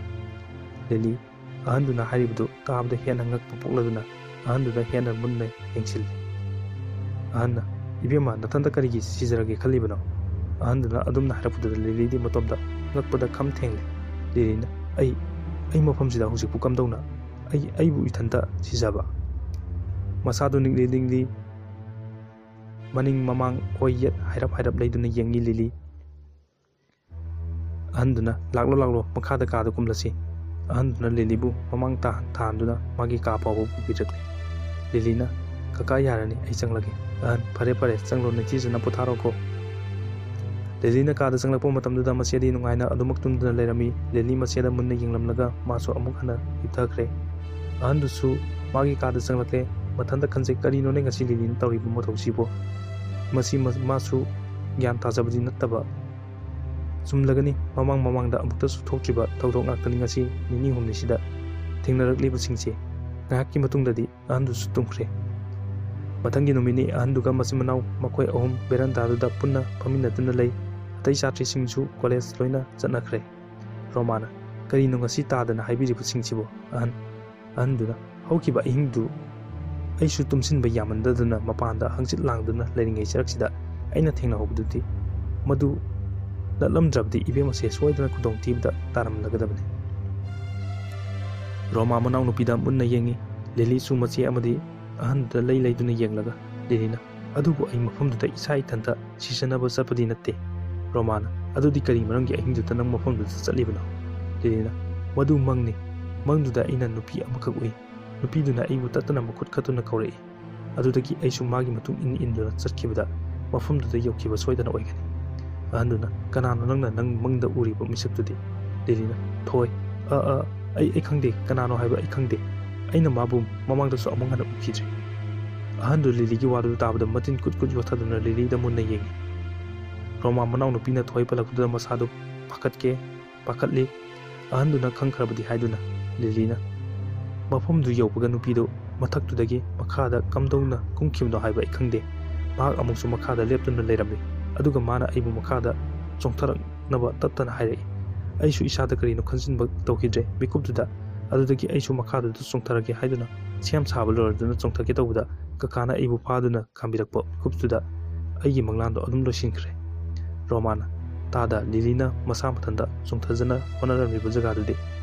ꯂꯤꯂꯤ ꯑꯍꯟꯗꯨꯅ ꯍꯥꯏꯔꯤꯕꯗꯨ ꯇꯥꯕꯗ ꯍꯦꯟꯅ ꯉꯛꯄ ꯄꯣꯛꯂꯗꯨꯅ ꯑꯍꯟꯗꯨꯗ ꯍꯦꯟꯅ ꯃꯨꯟꯅ ꯌꯦꯡꯁꯤꯜꯂꯤ꯫ ꯑꯍꯟꯅ, "ꯏꯕꯦꯝꯃ, ꯅꯊꯟꯇ ꯀꯔꯤꯒꯤ ꯁꯤꯖꯔꯒꯦ ꯈꯜꯂꯤꯕꯅꯣ?" ꯑꯍꯟꯗꯨꯅ ꯑꯗꯨꯝꯅ ꯍꯥꯏꯔꯛꯄꯗꯨꯗ ꯂꯤꯂꯤꯗꯤ ꯃꯇꯣꯝꯇ ꯉꯛꯄꯗ ꯈꯝ ꯊꯦꯡꯂꯦ꯫ ꯂꯤꯂꯤꯅ, "ꯑꯩ, ꯑꯩ ꯃꯐꯝꯁꯤꯗ ꯍꯧꯖꯤꯛꯄꯨ ꯀꯝꯗꯧꯅ? ꯑꯩ, ꯑꯩꯕꯨ ꯏꯊꯟꯇ ꯁꯤꯖꯕ?" ꯃꯁꯥꯗꯨ ꯅꯤꯛꯂꯤ ꯅꯤꯛꯂꯤ ꯃꯅꯤꯡ ꯃꯃꯥꯡ ꯑꯣꯏ ꯌꯦꯠ ꯍꯥꯏꯔꯞ ꯍꯥꯏꯔꯞ ꯂꯩꯗꯨꯅ ꯌꯦꯡꯉꯤ ꯂꯤꯂꯤ꯫ ꯑꯍꯟꯗꯨꯅ, "ꯂꯥꯛꯂꯣ, ꯂꯥꯛꯂꯣ, ꯃꯈꯥꯗ ꯀꯥꯗ ꯀꯨꯝꯂꯁꯤ"꯫ ꯑꯍꯟꯗꯨꯅ ꯂꯤꯂꯤꯕꯨ ꯃꯃꯥꯡ ꯇꯥꯍꯟ-, ꯇꯥꯍꯟꯗꯨꯅ ꯃꯥꯒꯤ ꯀꯥ ꯐꯥꯎꯕ ꯄꯨꯕꯤꯔꯛꯂꯦ꯫ ꯂꯤꯂꯤꯅ, "ꯀꯀꯥ ꯌꯥꯔꯅꯤ, ꯑꯩ ꯆꯪꯂꯒꯦ"꯫ "ꯑꯍꯟ, ꯐꯔꯦ, ꯐꯔꯦ, ꯆꯪꯂꯣ, ꯅꯤꯡꯊꯤꯖꯅ ꯄꯣꯊꯥꯔꯣꯀꯣ"꯫ ꯂꯤꯂꯤꯅ ꯀꯥꯗ ꯆꯪꯂꯛꯄ ꯃꯇꯝꯗꯨꯗ ꯃꯆꯦꯗꯤ ꯅꯨꯡꯉꯥꯏꯅ ꯑꯗꯨꯃꯛ ꯇꯨꯝꯗꯨꯅ ꯂꯩꯔꯝꯃꯤ꯫ ꯂꯤꯂꯤ ꯃꯆꯦꯗ ꯃꯨꯟꯅ ꯌꯦꯡꯂꯝꯂꯒ ꯃꯥꯁꯨ ꯑꯃꯨꯛ ꯍꯟꯅ ꯍꯤꯞꯊꯈ꯭ꯔꯦ꯫ ꯑꯍꯟꯗꯨꯁꯨ ꯃꯥꯒꯤ ꯀꯥꯗ ꯆꯪꯂꯛꯂꯦ꯫ ꯃꯊꯟꯇ ꯈꯟꯖꯩ, "ꯀꯔꯤꯅꯣꯅꯦ ꯉꯁꯤ ꯂꯤꯂꯤꯅ ꯇꯧꯔꯤꯕ ꯃꯊꯧꯁꯤꯕꯣ?" ꯃꯁꯤ ꯃ-, ꯃꯥꯁꯨ ꯒ꯭ꯌꯥꯟ ꯇꯥꯖꯕꯗꯤ ꯅꯠꯇꯕ꯫ ꯆꯨꯝꯂꯒꯅꯤ, ꯃꯃꯥꯡ ꯃꯃꯥꯡꯗ ꯑꯃꯨꯛꯇꯁꯨ ꯊꯣꯛꯇ꯭ꯔꯤꯕ ꯊꯧꯗꯣꯛ ꯉꯥꯛꯇꯅꯤ ꯉꯁꯤ ꯅꯤꯅꯤ ꯍꯨꯝꯅꯤꯁꯤꯗ ꯊꯦꯡꯅꯔꯛꯂꯤꯕꯁꯤꯡꯁꯦ꯫ ꯉꯥꯏꯍꯥꯛꯀꯤ ꯃꯇꯨꯡꯗꯗꯤ ꯑꯍꯟꯗꯨꯁꯨ ꯇꯨꯝꯈ꯭ꯔꯦ꯫ ꯃꯊꯪꯒꯤ ꯅꯨꯃꯤꯠꯅꯤ ꯑꯍꯟꯗꯨꯒ ꯃꯆꯤꯟ ꯃꯅꯥꯎ ꯃꯈꯣꯏ ꯑꯍꯨꯝ ꯕꯦꯔꯟꯗꯥꯗꯨꯗ ꯄꯨꯟꯅ ꯐꯝꯃꯤꯟꯅꯗꯨꯅ ꯂꯩ꯫ ꯑꯇꯩ ꯁꯥꯇ꯭ꯔꯤꯁꯤꯡꯁꯨ ꯀꯣꯂꯦꯖ ꯂꯣꯏꯅ ꯆꯠꯅꯈ꯭ꯔꯦ꯫ ꯔꯣꯃꯥꯅ, "ꯀꯔꯤꯅꯣ ꯉꯁꯤ ꯇꯥꯗꯅ ꯍꯥꯏꯕꯤꯔꯤꯕꯁꯤꯡꯁꯤꯕꯨ?" ꯑꯍꯟ, ꯑꯍꯟꯗꯨꯅ, "ꯍꯧꯈꯤꯕ ꯑꯍꯤꯡꯗꯨ ꯑꯩꯁꯨ ꯇꯨꯝꯁꯤꯟꯕ ꯌꯥꯃꯟꯗꯗꯅ ꯃꯄꯥꯟꯗ ꯍꯪꯆꯤꯠ ꯂꯥꯡꯗꯨꯅ ꯂꯩꯔꯤꯉꯩ ꯆꯔꯛꯁꯤꯗ ꯑꯩꯅ ꯊꯦꯡꯅꯍꯧꯕꯗꯨꯗꯤ, ꯃꯗꯨ ꯅꯠꯂꯝꯗ꯭ꯔꯕꯗꯤ ꯏꯕꯦꯝ ꯑꯁꯦ ꯁꯣꯏꯗꯅ ꯈꯨꯗꯣꯡꯊꯤꯕꯗ ꯇꯥꯔꯝꯂꯒꯗꯕꯅꯤ"꯫ ꯔꯣꯃꯥ ꯃꯅꯥꯎꯅꯨꯄꯤꯗ ꯃꯨꯟꯅ ꯌꯦꯡꯉꯤ꯫ ꯂꯤꯂꯤꯁꯨ ꯃꯆꯦ ꯑꯃꯗꯤ ꯑꯍꯟꯗꯨꯗ ꯂꯩ ꯂꯩꯗꯨꯅ ꯌꯦꯡꯂꯒ ꯂꯤꯂꯤꯅ, "ꯑꯗꯨꯕꯨ ꯑꯩ ꯃꯐꯝꯗꯨꯗ ꯏꯁꯥ ꯏꯊꯟꯇ ꯁꯤꯖꯅꯕ ꯆꯠꯄꯗꯤ ꯅꯠꯇꯦ"꯫ ꯔꯣꯃꯥꯅ, "ꯑꯗꯨꯗꯤ ꯀꯔꯤ ꯃꯔꯝꯒꯤ ꯑꯍꯤꯡꯗꯨꯗ ꯅꯪ ꯃꯐꯝꯗꯨꯗ ꯆꯠꯂꯤꯕꯅꯣ?" ꯂꯤꯂꯤꯅ, "ꯃꯗꯨ ꯃꯪꯅꯤ꯫ ꯃꯪꯗꯨꯗ ꯑꯩꯅ ꯅꯨꯄꯤ ꯑꯃꯈꯛ ꯎꯏ꯫ ꯅꯨꯄꯤꯗꯨꯅ ꯑꯩꯕꯨ ꯇꯠꯇꯅ ꯃꯈꯨꯠ ꯈꯠꯇꯨꯅ ꯀꯧꯔꯛꯏ꯫ ꯑꯗꯨꯗꯒꯤ ꯑꯩꯁꯨ ꯃꯥꯒꯤ ꯃꯇꯨꯡ ꯏꯟ ꯏꯟꯗꯨꯅ ꯆꯠꯈꯤꯕꯗ ꯃꯐꯝꯗꯨꯗ ꯌꯧꯈꯤꯕ ꯁꯣꯏꯗꯅ ꯑꯣꯏꯒꯅꯤ"꯫ ꯑꯍꯟꯗꯨꯅ, "ꯀꯅꯥꯅꯣ ꯅꯪꯅ ꯅꯪ ꯃꯪꯗ ꯎꯔꯤꯕ ꯃꯤꯁꯛꯇꯨꯗꯤ?" ꯂꯤꯂꯤꯅ, "ꯊꯣꯏ, ꯑ, ꯑ, ꯑꯩ, ꯑꯩ ꯈꯪꯗꯦ, ꯀꯅꯥꯅꯣ ꯍꯥꯏꯕ ꯑꯩ ꯈꯪꯗꯦ꯫ ꯑꯩꯅ ꯃꯥꯕꯨ ꯃꯃꯥꯡꯗꯁꯨ ꯑꯃꯨꯛ ꯍꯟꯅ ꯎꯈꯤꯗ꯭ꯔꯤ"꯫ ꯑꯍꯟꯗꯨ ꯂꯤꯂꯤꯒꯤ ꯋꯥꯗꯨ ꯇꯥꯕꯗ ꯃꯇꯤꯟ ꯀꯨꯠ ꯀꯨꯠ ꯌꯣꯠꯊꯗꯨꯅ ꯂꯤꯂꯤꯗ ꯃꯨꯟꯅ ꯌꯦꯡꯉꯤ꯫ ꯔꯣꯃꯥ ꯃꯅꯥꯎꯅꯨꯄꯤꯅ ꯊꯣꯏ ꯄꯜꯂꯛꯄꯗꯨꯗ ꯃꯁꯥꯗꯨ ꯄꯥꯈꯠꯀꯦ, ꯄꯥꯈꯠꯂꯤ꯫ ꯑꯍꯟꯗꯨꯅ ꯈꯪꯈ꯭ꯔꯕꯗꯤ ꯍꯥꯏꯗꯨꯅ ꯂꯤꯂꯤꯅ, "ꯃꯐꯝꯗꯨ ꯌꯧꯕꯒ ꯅꯨꯄꯤꯗꯨ ꯃꯊꯛꯇꯨꯗꯒꯤ ꯃꯈꯥꯗ ꯀꯝꯗꯧꯅ ꯀꯨꯝꯈꯤꯕꯅꯣ ꯍꯥꯏꯕ ꯑꯩ ꯈꯪꯗꯦ꯫ ꯃꯍꯥꯛ ꯑꯃꯨꯛꯁꯨ ꯃꯈꯥꯗ ꯂꯦꯞꯇꯨꯅ ꯂꯩꯔꯝꯃꯤ꯫ ꯑꯗꯨꯒ ꯃꯥꯅ ꯑꯩꯕꯨ ꯃꯈꯥꯗ ꯆꯣꯡꯊꯔꯛꯅꯕ ꯇꯠꯇꯅ ꯍꯥꯏꯔꯛꯏ꯫ ꯑꯩꯁꯨ ꯏꯁꯥꯗ ꯀꯔꯤꯅꯣ ꯈꯟꯖꯤꯟꯕ ꯇꯧꯈꯤꯗ꯭ꯔꯦ꯫ ꯃꯤꯀꯨꯞꯇꯨꯗ ꯑꯗꯨꯗꯒꯤ ꯑꯩꯁꯨ ꯃꯈꯥꯗꯨꯗ ꯆꯣꯡꯊꯔꯒꯦ ꯍꯥꯏꯗꯨꯅ ꯁꯦꯝ ꯁꯥꯕ ꯂꯣꯏꯔꯗꯨꯅ ꯆꯣꯡꯊꯒꯦ ꯇꯧꯕꯗ ꯀꯀꯥꯅ ꯑꯩꯕꯨ ꯐꯥꯗꯨꯅ ꯈꯥꯝꯕꯤꯔꯛꯄ ꯃꯤꯀꯨꯞꯇꯨꯗ ꯑꯩꯒꯤ ꯃꯪꯂꯥꯟꯗꯣ ꯑꯗꯨꯝ ꯂꯣꯏꯁꯤꯟꯈ꯭ꯔꯦ"꯫ ꯔꯣꯃꯥꯅ, "ꯇꯥꯗ, ꯂꯤꯂꯤꯅ ꯃꯁꯥ ꯃꯊꯟꯇ ꯆꯣꯡꯊꯖꯅ ꯍꯣꯠꯅꯔꯝꯂꯤꯕ ꯖꯒꯥꯗꯨꯗꯤ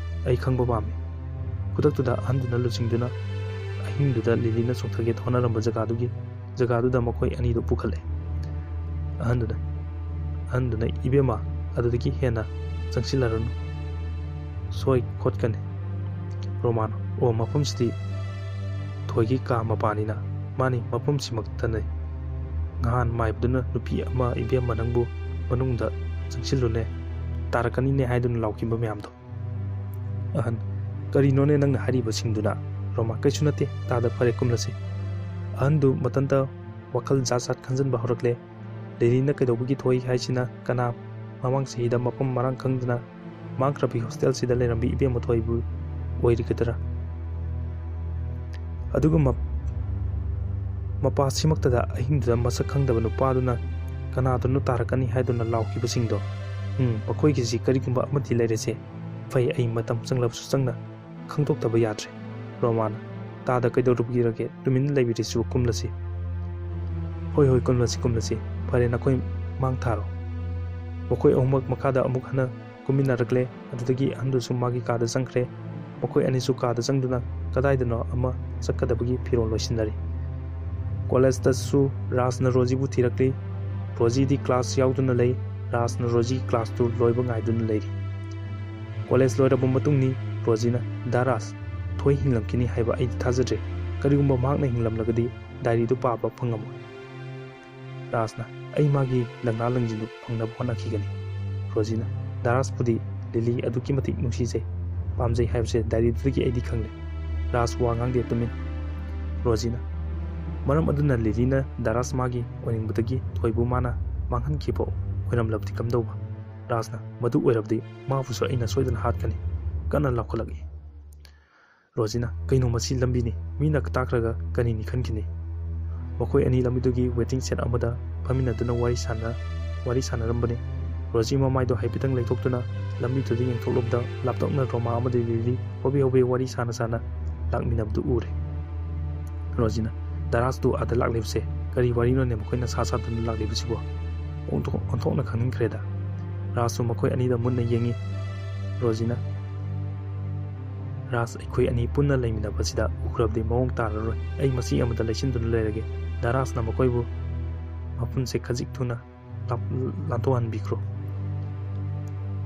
ꯑꯩ ꯈꯪꯕ ꯄꯥꯝꯃꯤ"꯫ ꯈꯨꯗꯛꯇꯨꯗ ꯑꯍꯟꯗꯨꯅ ꯂꯨꯆꯤꯡꯗꯨꯅ ꯑꯍꯤꯡꯗꯨꯗ ꯂꯤꯂꯤꯅ ꯆꯣꯡꯊꯒꯦ ꯍꯣꯠꯅꯔꯝꯕ ꯖꯒꯥꯗꯨꯒꯤ, ꯖꯒꯥꯗꯨꯗ ꯃꯈꯣꯏ ꯑꯅꯤꯗꯨ ꯄꯨꯈꯠꯂꯦ꯫ ꯑꯍꯟꯗꯨꯅ, ꯑꯍꯟꯗꯨꯅ, "ꯏꯕꯦꯝꯃ, ꯑꯗꯨꯗꯒꯤ ꯍꯦꯟꯅ ꯆꯪꯁꯤꯜꯂꯔꯨꯅꯨ, ꯁꯣꯏ ꯈꯣꯠꯀꯅꯤ꯫ ꯔꯣꯃꯥꯅ, ꯑꯣ, ꯃꯐꯝꯁꯤꯗꯤ ꯊꯣꯏꯒꯤ ꯀꯥ ꯃꯄꯥꯅꯤꯅ꯫ ꯃꯥꯅꯤ, ꯃꯐꯝꯁꯤꯃꯛꯇꯅꯤ꯫ ꯉꯍꯥꯟ ꯃꯥꯏꯕꯗꯨꯅ ꯅꯨꯄꯤ ꯑꯃ, "ꯏꯕꯦꯝꯃ, ꯅꯪꯕꯨ ꯃꯅꯨꯡꯗ ꯆꯪꯁꯤꯜꯂꯨꯅꯦ, ꯇꯥꯔꯛꯀꯅꯤꯅꯦ" ꯍꯥꯏꯗꯨꯅ ꯂꯥꯎꯈꯤꯕ ꯃꯌꯥꯝꯗꯣ꯫ ꯑꯍꯟ, ꯀꯔꯤꯅꯣꯅꯦ ꯅꯪꯅ ꯍꯥꯏꯔꯤꯕꯁꯤꯡꯗꯨꯅ? ꯔꯣꯃꯥ, ꯀꯩꯁꯨ ꯅꯠꯇꯦ, ꯇꯥꯗ, ꯐꯔꯦ, ꯀꯨꯝꯂꯁꯤ꯫ ꯑꯍꯟꯗꯨ ꯃꯊꯟꯇ ꯋꯥꯈꯜ ꯖꯥꯠ ꯖꯥꯠ ꯈꯟꯖꯟꯕ ꯍꯧꯔꯛꯂꯦ꯫ ꯂꯤꯂꯤꯅ ꯀꯩꯗꯧꯕꯒꯤ ꯊꯣꯛꯏ ꯍꯥꯏꯁꯤꯅ ꯀꯅꯥ? ꯃꯃꯥꯡ ꯆꯍꯤꯗ ꯃꯐꯝ ꯃꯔꯥꯡ ꯈꯪꯗꯅ ꯃꯥꯡꯈ꯭ꯔꯕꯤ ꯍꯣꯁꯇꯦꯜꯁꯤꯗ ꯂꯩꯔꯝꯕꯤ ꯏꯕꯦꯝꯃ ꯊꯣꯏꯕꯨ ꯑꯣꯏꯔꯤꯒꯗ꯭ꯔꯥ? ꯑꯗꯨꯒ ꯃꯞ-, ꯃꯄꯥꯁꯤꯃꯛꯇꯗ ꯑꯍꯤꯡꯗꯨꯗ ꯃꯁꯛ ꯈꯪꯗꯕ ꯅꯨꯄꯥꯗꯨꯅ ꯀꯅꯥꯗꯅꯣ ꯇꯥꯔꯛꯀꯅꯤ ꯍꯥꯏꯗꯨꯅ ꯂꯥꯎꯈꯤꯕꯁꯤꯡꯗꯣ? ꯎꯝ, ꯃꯈꯣꯏꯒꯤꯁꯤ ꯀꯔꯤꯒꯨꯝꯕ ꯑꯃꯗꯤ ꯂꯩꯔꯦꯁꯦ꯫ ꯐꯩ, ꯑꯩ ꯃꯇꯝ ꯆꯪꯂꯕꯁꯨ ꯆꯪꯅ ꯈꯪꯗꯣꯛꯇꯕ ꯌꯥꯗ꯭ꯔꯦ꯫ ꯔꯣꯃꯥꯅ, ꯇꯥꯗ, ꯀꯩꯗꯧꯔꯨꯕꯒꯤꯔꯒꯦ? ꯇꯨꯃꯤꯟꯅ ꯂꯩꯕꯤꯔꯤꯁꯤꯕꯨ? ꯀꯨꯝꯂꯁꯤ꯫ ꯍꯣꯏ, ꯍꯣꯏ, ꯀꯨꯝꯂꯁꯤ, ꯀꯨꯝꯂꯁꯤ꯫ ꯐꯔꯦ, ꯅꯈꯣꯏ ꯃꯥꯡ ꯊꯥꯔꯣ꯫ ꯃꯈꯣꯏ ꯑꯍꯨꯝꯃꯛ ꯃꯈꯥꯗ ꯑꯃꯨꯛ ꯍꯟꯅ ꯀꯨꯝꯃꯤꯟꯅꯔꯛꯂꯦ꯫ ꯑꯗꯨꯗꯒꯤ ꯑꯍꯟꯗꯨꯁꯨ ꯃꯥꯒꯤ ꯀꯥꯗ ꯆꯪꯈ꯭ꯔꯦ꯫ ꯃꯈꯣꯏ ꯑꯅꯤꯁꯨ ꯀꯥꯗ ꯆꯪꯗꯨꯅ ꯀꯗꯥꯏꯗꯅꯣ ꯑꯃ ꯆꯠꯀꯗꯕꯒꯤ ꯐꯤꯔꯣꯜ ꯂꯣꯏꯁꯤꯟꯅꯔꯤ꯫ ꯀꯣꯂꯦꯖꯇꯁꯨ ꯔꯥꯖꯅ ꯔꯣꯖꯤꯕꯨ ꯊꯤꯔꯛꯂꯤ꯫ ꯔꯣꯖꯤꯗꯤ ꯀ꯭ꯂꯥꯁ ꯌꯥꯎꯗꯨꯅ ꯂꯩ꯫ ꯔꯥꯖꯅ ꯔꯣꯖꯤꯒꯤ ꯀ꯭ꯂꯥꯁꯇꯨ ꯂꯣꯏꯕ ꯉꯥꯏꯗꯨꯅ ꯂꯩꯔꯤ꯫ ꯀꯣꯂꯦꯖ ꯂꯣꯏꯔꯕ ꯃꯇꯨꯡꯅꯤ꯫ ꯔꯣꯖꯤꯅ, "ꯗꯥ ꯔꯥꯖ, ꯊꯣꯏ ꯍꯤꯡꯂꯝꯈꯤꯅꯤ ꯍꯥꯏꯕ ꯑꯩꯗꯤ ꯊꯥꯖꯗ꯭ꯔꯦ꯫ ꯀꯔꯤꯒꯨꯝꯕ ꯃꯍꯥꯛꯅ ꯍꯤꯡꯂꯝꯂꯒꯗꯤ ꯗꯥꯏꯔꯤꯗꯨ ꯄꯥꯕ ꯐꯪꯉꯝꯃꯣꯏ꯫" ꯔꯥꯖꯅ, "ꯑꯩ ꯃꯥꯒꯤ ꯂꯪꯂꯥ ꯂꯪꯖꯤꯟꯗꯨ ꯐꯪꯅꯕ ꯍꯣꯠꯅꯈꯤꯒꯅꯤ꯫" ꯔꯣꯖꯤꯅ, "ꯗꯥ ꯔꯥꯖꯄꯨꯗꯤ ꯂꯤꯂꯤ ꯑꯗꯨꯛꯀꯤ ꯃꯇꯤꯛ ꯅꯨꯡꯁꯤꯖꯩ, ꯄꯥꯝꯖꯩ ꯍꯥꯏꯕꯁꯦ ꯗꯥꯏꯔꯤꯗꯨꯗꯒꯤ ꯑꯩꯗꯤ ꯈꯪꯂꯦ꯫" ꯔꯥꯖ ꯋꯥ ꯉꯥꯡꯗꯦ, ꯇꯨꯃꯤꯟ꯫ ꯔꯣꯖꯤꯅ, "ꯃꯔꯝ ꯑꯗꯨꯅ ꯂꯤꯂꯤꯅ ꯗꯥ ꯔꯥꯖ ꯃꯥꯒꯤ ꯑꯣꯏꯅꯤꯡꯕꯗꯒꯤ ꯊꯣꯏꯕꯨ ꯃꯥꯅ ꯃꯥꯡꯍꯟꯈꯤꯕ ꯑꯣꯏꯔꯝꯂꯕꯗꯤ ꯀꯝꯗꯧꯕ?" ꯔꯥꯖꯅ, "ꯃꯗꯨ ꯑꯣꯏꯔꯕꯗꯤ ꯃꯥꯕꯨꯁꯨ ꯑꯩꯅ ꯁꯣꯏꯗꯅ ꯍꯥꯠꯀꯅꯤ꯫" ꯀꯟꯅ ꯂꯥꯎꯈꯠꯂꯛꯏ꯫ ꯔꯣꯖꯤꯅ, "ꯀꯩꯅꯣ, ꯃꯁꯤ ꯂꯝꯕꯤꯅꯤ, ꯃꯤꯅ ꯇꯥꯈ꯭ꯔꯒ ꯀꯔꯤꯅꯤ ꯈꯟꯈꯤꯅꯤ?" ꯃꯈꯣꯏ ꯑꯅꯤ ꯂꯝꯕꯤꯗꯨꯒꯤ waiting shed ꯑꯃꯗ ꯐꯝꯃꯤꯟꯅꯗꯨꯅ ꯋꯥꯔꯤ ꯁꯥꯟꯅ-, ꯋꯥꯔꯤ ꯁꯥꯟꯅꯔꯝꯕꯅꯤ꯫ ꯔꯣꯖꯤ ꯃꯃꯥꯏꯗꯣ ꯍꯥꯏꯐꯦꯠꯇꯪ ꯂꯩꯊꯣꯛꯇꯨꯅ ꯂꯝꯕꯤꯗꯨꯗ ꯌꯦꯡꯊꯣꯛꯂꯨꯕꯗ ꯂꯥꯞꯇꯛꯅ ꯔꯣꯃꯥ ꯑꯃꯗꯤ ꯂꯤꯂꯤ ꯍꯣꯕꯦ ꯍꯣꯕꯦ ꯋꯥꯔꯤ ꯁꯥꯅ ꯁꯥꯅ ꯂꯥꯛꯃꯤꯟꯅꯕꯗꯨ ꯎꯔꯦ꯫ ꯔꯣꯖꯤꯅ, "ꯗꯥ ꯔꯥꯖꯇꯨ ꯑꯥꯗ ꯂꯥꯛꯂꯤꯕꯁꯦ ꯀꯔꯤ ꯋꯥꯔꯤꯅꯣꯅꯦ ꯃꯈꯣꯏꯅ ꯁꯥ ꯁꯥꯗꯨꯅ ꯂꯥꯛꯂꯤꯕꯁꯤꯕꯣ? ꯑꯣꯟꯊꯣꯛ-, ꯑꯣꯟꯊꯣꯛꯅ ꯈꯪꯅꯤꯡꯈ꯭ꯔꯦꯗ꯫" ꯔꯥꯖꯁꯨ ꯃꯈꯣꯏ ꯑꯅꯤꯗ ꯃꯨꯟꯅ ꯌꯦꯡꯉꯤ꯫ ꯔꯣꯖꯤꯅ, "ꯔꯥꯖ, ꯑꯩꯈꯣꯏ ꯑꯅꯤ ꯄꯨꯟꯅ ꯂꯩꯃꯤꯟꯅꯕꯁꯤꯗ ꯎꯈ꯭ꯔꯕꯗꯤ ꯃꯑꯣꯡ ꯇꯥꯔꯔꯣꯏ꯫ ꯑꯩ ꯃꯁꯤ ꯑꯃꯗ ꯂꯩꯁꯤꯟꯗꯨꯅ ꯂꯩꯔꯒꯦ꯫ ꯗꯥ ꯔꯥꯖꯅ ꯃꯈꯣꯏꯕꯨ ꯃꯐꯝꯁꯦ ꯈꯖꯤꯛ ꯊꯨꯅ ꯂꯥꯞ-, ꯂꯥꯟꯊꯣꯛꯍꯟꯕꯤꯈ꯭ꯔꯣ꯫"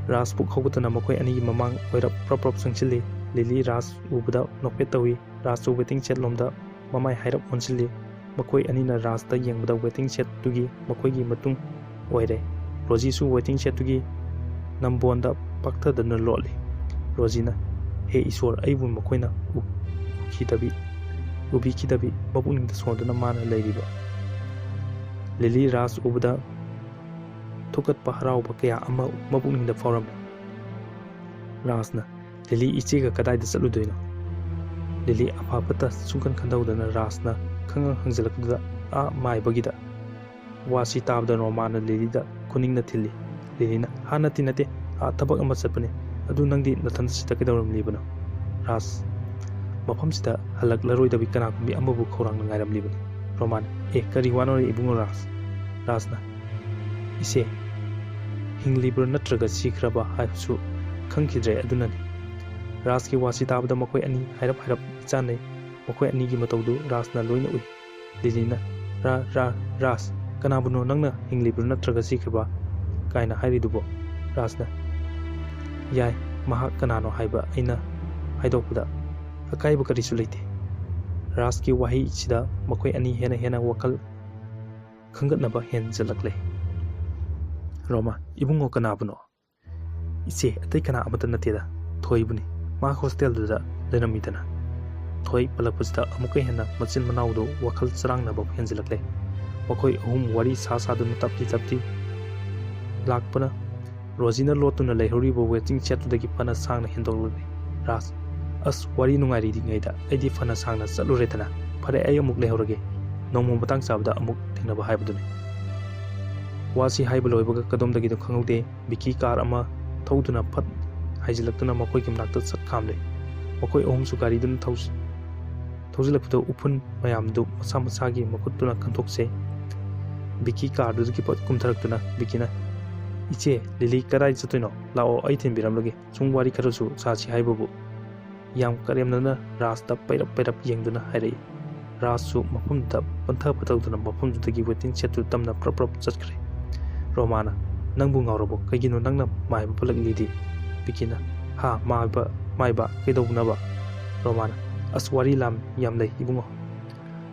ꯔꯥꯖ ꯄꯨꯛ ꯍꯧꯒꯠꯇꯅ ꯃꯈꯣꯏ ꯑꯅꯤꯒꯤ ꯃꯃꯥꯡ ꯑꯣꯏꯔꯞ ꯄ꯭ꯔꯞ ꯄ꯭ꯔꯞ ꯆꯪꯁꯤꯜꯂꯤ꯫ ꯂꯤꯂꯤ ꯔꯥꯖ ꯎꯕꯗ ꯅꯣꯛꯐꯦꯠ ꯇꯧꯏ꯫ ꯔꯥꯖꯁꯨ waiting shed ꯂꯣꯝꯗ ꯃꯃꯥꯏ ꯍꯥꯏꯔꯞ ꯑꯣꯟꯁꯤꯜꯂꯤ꯫ ꯃꯈꯣꯏ ꯑꯅꯤꯅ ꯔꯥꯖꯇ ꯌꯦꯡꯕꯗ waiting shedꯇꯨꯒꯤ ꯃꯈꯣꯏꯒꯤ ꯃꯇꯨꯡ ꯑꯣꯏꯔꯦ꯫ ꯔꯣꯖꯤꯁꯨ waiting shedꯇꯨꯒꯤ ꯅꯝꯕꯣꯟꯗ ꯄꯥꯛꯊꯗꯨꯅ ꯂꯣꯠꯂꯤ꯫ ꯔꯣꯖꯤꯅ, "ꯍꯦ ꯏꯁꯣꯔ, ꯑꯩꯕꯨ ꯃꯈꯣꯏꯅ ꯎ-, ꯎꯈꯤꯗꯕꯤ, ꯎꯕꯤꯈꯤꯗꯕꯤ ꯃꯄꯨꯛꯅꯤꯡꯗ ꯁꯣꯟꯗꯨꯅ ꯃꯥꯅ ꯂꯩꯔꯤꯕ ꯂꯤꯂꯤ ꯔꯥꯖ ꯎꯕꯗ ꯊꯨꯀꯠꯄ ꯍꯔꯥꯎꯕ ꯀꯌꯥ ꯑꯃ ꯃꯄꯨꯛꯅꯤꯡꯗ ꯐꯥꯎꯔꯝꯃꯤ꯫" ꯔꯥꯖꯅ, "ꯂꯤꯂꯤ, ꯏꯆꯦꯒ ꯀꯗꯥꯏꯗ ꯆꯠꯂꯨꯗꯣꯏꯅꯣ?" ꯂꯤꯂꯤ ꯑꯐ ꯐꯠꯇ ꯁꯨꯡꯈꯟ ꯈꯟꯗꯧꯗꯅ ꯔꯥꯖꯅ ꯈꯪꯍꯪ ꯍꯪꯖꯤꯜꯂꯛꯄꯗꯨꯗ ꯑꯥ ꯃꯥꯏꯕꯒꯤꯗ꯫ ꯋꯥꯁꯤ ꯇꯥꯕꯗ ꯔꯣꯃꯥꯅ ꯂꯤꯂꯤꯗ ꯈꯨꯅꯤꯡꯅ ꯊꯤꯜꯂꯤ꯫ ꯂꯤꯂꯤꯅ, "ꯍꯥ, ꯅꯠꯇꯦ, ꯅꯠꯇꯦ, ꯑꯥ ꯊꯕꯛ ꯑꯃ ꯆꯠꯄꯅꯤ꯫ ꯑꯗꯨ ꯅꯪꯗꯤ ꯅꯊꯟꯇ ꯁꯤꯗ ꯀꯩꯗꯧꯔꯝꯂꯤꯕꯅꯣ?" ꯔꯥꯖ, "ꯃꯐꯝꯁꯤꯗ ꯍꯜꯂꯛꯂꯔꯣꯏꯗꯕꯤ ꯀꯅꯥꯒꯨꯝꯕꯤ ꯑꯃꯕꯨ ꯈꯧꯔꯥꯡꯅ ꯉꯥꯏꯔꯝꯂꯤꯕꯅꯤ꯫" ꯔꯣꯃꯥꯅ, "ꯑꯦ, ꯀꯔꯤ ꯋꯥꯅꯣ ꯏꯕꯨꯡꯉꯣ ꯔꯥꯖ?" ꯔꯥꯖꯅ, "ꯏꯆꯦ, ꯍꯤꯡꯂꯤꯕ꯭ꯔꯥ ꯅꯠꯇ꯭ꯔꯒ ꯁꯤꯈ꯭ꯔꯕ ꯍꯥꯏꯕꯁꯨ ꯈꯪꯈꯤꯗ꯭ꯔꯦ, ꯑꯗꯨꯅꯅꯤ꯫" ꯔꯥꯖꯀꯤ ꯋꯥꯁꯤ ꯇꯥꯕꯗ ꯃꯈꯣꯏ ꯑꯅꯤ ꯍꯥꯏꯔꯞ ꯍꯥꯏꯔꯞ ꯃꯤꯠ ꯆꯥꯟꯅꯩ꯫ ꯃꯈꯣꯏ ꯑꯅꯤꯒꯤ ꯃꯇꯧꯗꯨ ꯔꯥꯖꯅ ꯂꯣꯏꯅ ꯎꯏ꯫ ꯂꯤꯂꯤꯅ, "ꯔꯥ-, ꯔꯥ-, ꯔꯥꯖ, ꯀꯅꯥꯕꯨꯅꯣ ꯅꯪꯅ ꯍꯤꯡꯂꯤꯕ꯭ꯔꯥ ꯅꯠꯇ꯭ꯔꯒ ꯁꯤꯈ꯭ꯔꯕ ꯀꯥꯏꯅ ꯍꯥꯏꯔꯤꯗꯨꯕꯣ?" ꯔꯥꯖꯅ, "ꯌꯥꯏ, ꯃꯍꯥꯛ ꯀꯅꯥꯅꯣ ꯍꯥꯏꯕ ꯑꯩꯅ ꯍꯥꯏꯗꯣꯛꯄꯗ ꯑꯀꯥꯏꯕ ꯀꯔꯤꯁꯨ ꯂꯩꯇꯦ꯫" ꯔꯥꯖꯀꯤ ꯋꯥꯍꯩꯁꯤꯗ ꯃꯈꯣꯏ ꯑꯅꯤ ꯍꯦꯟꯅ ꯍꯦꯟꯅ ꯋꯥꯈꯜ ꯈꯟꯒꯠꯅꯕ ꯍꯦꯟꯖꯜꯂꯛꯂꯦ꯫ ꯔꯣꯃꯥ, "ꯏꯕꯨꯡꯉꯣ, ꯀꯅꯥꯕꯨꯅꯣ?" "ꯏꯆꯦ, ꯑꯇꯩ ꯀꯅꯥ ꯑꯃꯠꯇ ꯅꯠꯇꯦꯗ, ꯊꯣꯏꯕꯨꯅꯤ꯫ ꯃꯥ ꯍꯣꯁꯇꯦꯜꯗꯨꯗ ꯂꯩꯔꯝꯃꯤꯗꯅ꯫" ꯊꯣꯏ ꯄꯜꯂꯛꯄꯁꯤꯗ ꯑꯃꯨꯛꯀ ꯍꯦꯟꯅ ꯃꯆꯤꯟ ꯃꯅꯥꯎꯗꯨ ꯋꯥꯈꯜ ꯆꯔꯥꯡꯅꯕ ꯍꯦꯟꯖꯤꯜꯂꯛꯂꯦ꯫ ꯃꯈꯣꯏ ꯑꯍꯨꯝ ꯋꯥꯔꯤ ꯁꯥ ꯁꯥꯗꯨꯅ ꯇꯞꯂꯤ ꯇꯞꯂꯤ ꯂꯥꯛꯄꯅ ꯔꯣꯖꯤꯅ ꯂꯣꯠꯇꯨꯅ ꯂꯩꯍꯧꯔꯤꯕ waiting shedꯇꯨꯗꯒꯤ ꯐꯅ ꯁꯥꯡꯅ ꯍꯦꯟꯗꯣꯛꯂꯛꯂꯦ꯫ ꯔꯥꯖ, "ꯑꯁ, ꯋꯥꯔꯤ ꯅꯨꯡꯉꯥꯏꯔꯤꯉꯩꯗ ꯑꯩꯗꯤ ꯐꯅ ꯁꯥꯡꯅ ꯆꯠꯂꯨꯔꯦꯗꯅ꯫ ꯐꯔꯦ, ꯑꯩ ꯑꯃꯨꯛ ꯂꯩꯍꯧꯔꯒꯦ꯫ ꯅꯣꯡꯃ ꯃꯇꯥꯡ ꯆꯥꯕꯗ ꯑꯃꯨꯛ ꯊꯦꯡꯅꯕ ꯍꯥꯏꯕꯗꯨꯅꯤ꯫" ꯋꯥꯁꯤ ꯍꯥꯏꯕ ꯂꯣꯏꯕꯒ ꯀꯗꯣꯝꯗꯒꯤꯅꯣ ꯈꯪꯍꯧꯗꯦ, ꯕꯤꯀꯤ ꯀꯥꯔ ꯑꯃ ꯊꯧꯗꯨꯅ ꯐꯠ ꯍꯥꯏꯖꯤꯜꯂꯛꯇꯨꯅ ꯃꯈꯣꯏꯒꯤ ꯃꯅꯥꯛꯇ ꯆꯠꯈꯥꯝꯂꯦ꯫ ꯃꯈꯣꯏ ꯑꯍꯨꯝꯁꯨ ꯒꯥꯔꯤꯗꯨꯅ ꯊꯧꯖ-, ꯊꯧꯖꯤꯜꯂꯛꯄꯗ ꯎꯐꯨꯟ ꯃꯌꯥꯝꯗꯨ ꯃꯁꯥ ꯃꯁꯥꯒꯤ ꯃꯈꯨꯠꯇꯨꯅ ꯀꯟꯊꯣꯛꯆꯩ꯫ ꯕꯤꯀꯤ ꯀꯥꯔꯗꯨꯗꯒꯤ ꯄꯠ ꯀꯨꯝꯊꯔꯛꯇꯨꯅ ꯕꯤꯀꯤꯅ, "ꯏꯆꯦ, ꯂꯤꯂꯤ ꯀꯗꯥꯏ ꯆꯠꯇꯣꯏꯅꯣ? ꯂꯥꯛꯑꯣ, ꯑꯩ ꯊꯤꯟꯕꯤꯔꯝꯂꯒꯦ꯫ ꯁꯨꯝ ꯋꯥꯔꯤ ꯈꯔꯁꯨ ꯁꯥꯁꯤ" ꯍꯥꯏꯕꯕꯨ ꯌꯥꯝ ꯀꯔꯦꯝꯅꯅ ꯔꯥꯖꯇ ꯄꯩꯔꯞ ꯄꯩꯔꯞ ꯌꯦꯡꯗꯨꯅ ꯍꯥꯏꯔꯛꯏ꯫ ꯔꯥꯖꯁꯨ ꯃꯐꯝꯗꯨꯗ ꯄꯟꯊ ꯄꯊꯧꯗꯨꯅ ꯃꯐꯝꯗꯨꯗꯒꯤ waiting shedꯇꯨ ꯇꯝꯅ ꯄ꯭ꯔꯞ ꯄ꯭ꯔꯞ ꯆꯠꯈ꯭ꯔꯦ꯫ ꯔꯣꯃꯥꯅ, "ꯅꯪꯕꯨ ꯉꯥꯎꯔꯕꯣ? ꯀꯩꯒꯤꯅꯣ ꯅꯪꯅ ꯃꯥꯏꯕ ꯄꯨꯜꯂꯛꯂꯤꯗꯤ?" ꯕꯤꯀꯤꯅ, "ꯍꯥ, ꯃꯥꯏꯕ, ꯃꯥꯏꯕ ꯀꯩꯗꯧꯅꯕ?" ꯔꯣꯃꯥꯅ, "ꯑꯁ, ꯋꯥꯔꯤ ꯂꯥꯝ ꯌꯥꯝ ꯂꯩ ꯏꯕꯨꯡꯉꯣ꯫"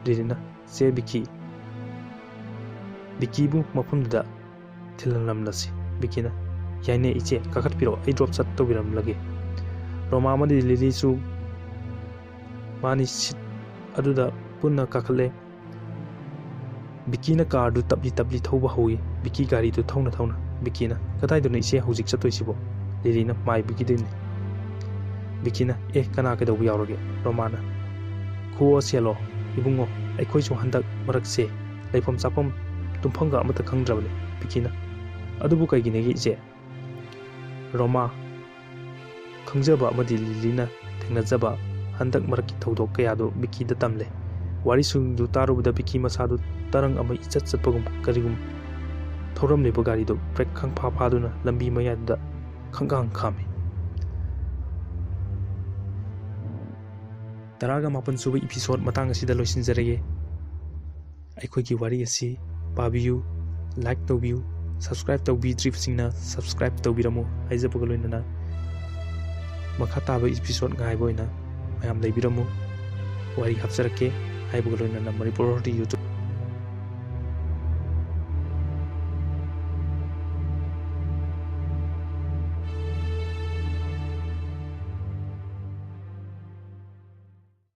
ꯂꯤꯂꯤꯅ, "ꯆꯦ ꯕꯤꯀꯤ, ꯕꯤꯀꯤꯕꯨ ꯃꯐꯝꯗꯨꯗ ꯊꯤꯜꯍꯜꯂꯝꯂꯁꯤ꯫" ꯕꯤꯀꯤꯅ, "ꯌꯥꯏꯅꯦ ꯏꯆꯦ, ꯀꯥꯈꯠꯄꯤꯔꯛꯑꯣ, ꯑꯩ ꯗ꯭ꯔꯣꯞ ꯆꯠ ꯇꯧꯕꯤꯔꯝꯂꯒꯦ꯫" ꯔꯣꯃꯥ ꯑꯃꯗꯤ ꯂꯤꯂꯤꯁꯨ ꯃꯥꯅꯤ ꯁꯤꯠ ꯑꯗꯨꯗ ꯄꯨꯟꯅ ꯀꯥꯈꯠꯂꯦ꯫ ꯕꯤꯀꯤꯅ ꯀꯥꯔꯗꯨ ꯇꯞꯂꯤ ꯇꯞꯂꯤ ꯊꯧꯕ ꯍꯧꯏ꯫ ꯕꯤꯀꯤ ꯒꯥꯔꯤꯗꯨ ꯊꯧꯅ ꯊꯧꯅ꯫ ꯕꯤꯀꯤꯅ, "ꯀꯗꯥꯏꯗꯅꯣ ꯏꯆꯦ ꯍꯧꯖꯤꯛ ꯆꯠꯇꯣꯏꯁꯤꯕꯣ?" ꯂꯤꯂꯤꯅ, "ꯃꯥꯏꯕꯒꯤꯗꯨꯅꯤ꯫" ꯕꯤꯀꯤꯅ, "ꯑꯦ, ꯀꯅꯥ ꯀꯩꯗꯧꯕ ꯌꯥꯎꯔꯒꯦ?" ꯔꯣꯃꯥꯅ, "ꯈꯨꯑꯣ ꯁꯦꯜꯂꯣ ꯏꯕꯨꯡꯉꯣ, ꯑꯩꯈꯣꯏꯁꯨ ꯍꯟꯗꯛ ꯃꯔꯛꯁꯦ ꯂꯩꯐꯝ ꯆꯥꯐꯝ ꯇꯨꯝꯐꯝꯒ ꯑꯃꯠꯇ ꯈꯪꯗ꯭ꯔꯕꯅꯤ꯫" ꯕꯤꯀꯤꯅ, "ꯑꯗꯨꯕꯨ ꯀꯩꯒꯤꯅꯦꯒꯦ ꯏꯆꯦ?" ꯔꯣꯃꯥ, ꯈꯪꯖꯕ ꯑꯃꯗꯤ ꯂꯤꯂꯤꯅ ꯊꯦꯡꯅꯖꯕ ꯍꯟꯗꯛ ꯃꯔꯛꯀꯤ ꯊꯧꯗꯣꯛ ꯀꯌꯥꯗꯨ ꯕꯤꯀꯤꯗ ꯇꯝꯂꯦ꯫ ꯋꯥꯔꯤꯁꯤꯡꯗꯨ ꯇꯥꯔꯨꯕꯗ ꯕꯤꯀꯤ ꯃꯁꯥꯗꯨ ꯇꯔꯪ ꯑꯃ ꯏꯆꯠ ꯆꯠꯄꯒꯨꯝ ꯀꯔꯤꯒꯨꯝ ꯊꯧꯔꯝꯂꯤꯕ ꯒꯥꯔꯤꯗꯨ ꯕ꯭ꯔꯦꯛ ꯈꯪꯐꯥ ꯐꯥꯗꯨꯅ ꯂꯝꯕꯤ ꯃꯌꯥꯏꯗꯨꯗ ꯈꯪꯈꯥꯡ ꯈꯥꯝꯃꯤ꯫ ꯇꯔꯥꯒ ꯃꯥꯄꯟ ꯁꯨꯕ ꯏꯄꯤꯁꯣꯠ ꯃꯇꯥꯡ ꯑꯁꯤꯗ ꯂꯣꯏꯁꯤꯟꯖꯔꯒꯦ꯫ ꯑꯩꯈꯣꯏꯒꯤ ꯋꯥꯔꯤ ꯑꯁꯤ ꯄꯥꯕꯤꯌꯨ, ꯂꯥꯏꯛ ꯇꯧꯕꯤꯌꯨ, ꯁꯕꯁꯀ꯭ꯔꯥꯏꯕ ꯇꯧꯕꯤꯗ꯭ꯔꯤꯕꯁꯤꯡꯅ ꯁꯕꯁꯀ꯭ꯔꯥꯏꯕ ꯇꯧꯕꯤꯔꯝꯃꯨ ꯍꯥꯏꯖꯕꯒ ꯂꯣꯏꯅꯅ ꯃꯈꯥ ꯇꯥꯕ ꯏꯄꯤꯁꯣꯠ ꯉꯥꯏꯕ ꯑꯣꯏꯅ ꯃꯌꯥꯝ ꯂꯩꯕꯤꯔꯝꯃꯨ꯫ ꯋꯥꯔꯤ ꯍꯥꯞꯆꯔꯛꯀꯦ ꯍꯥꯏꯕꯒ ꯂꯣꯏꯅꯅ ꯃꯅꯤꯄꯨꯔ ꯍꯣꯔꯔ YouTube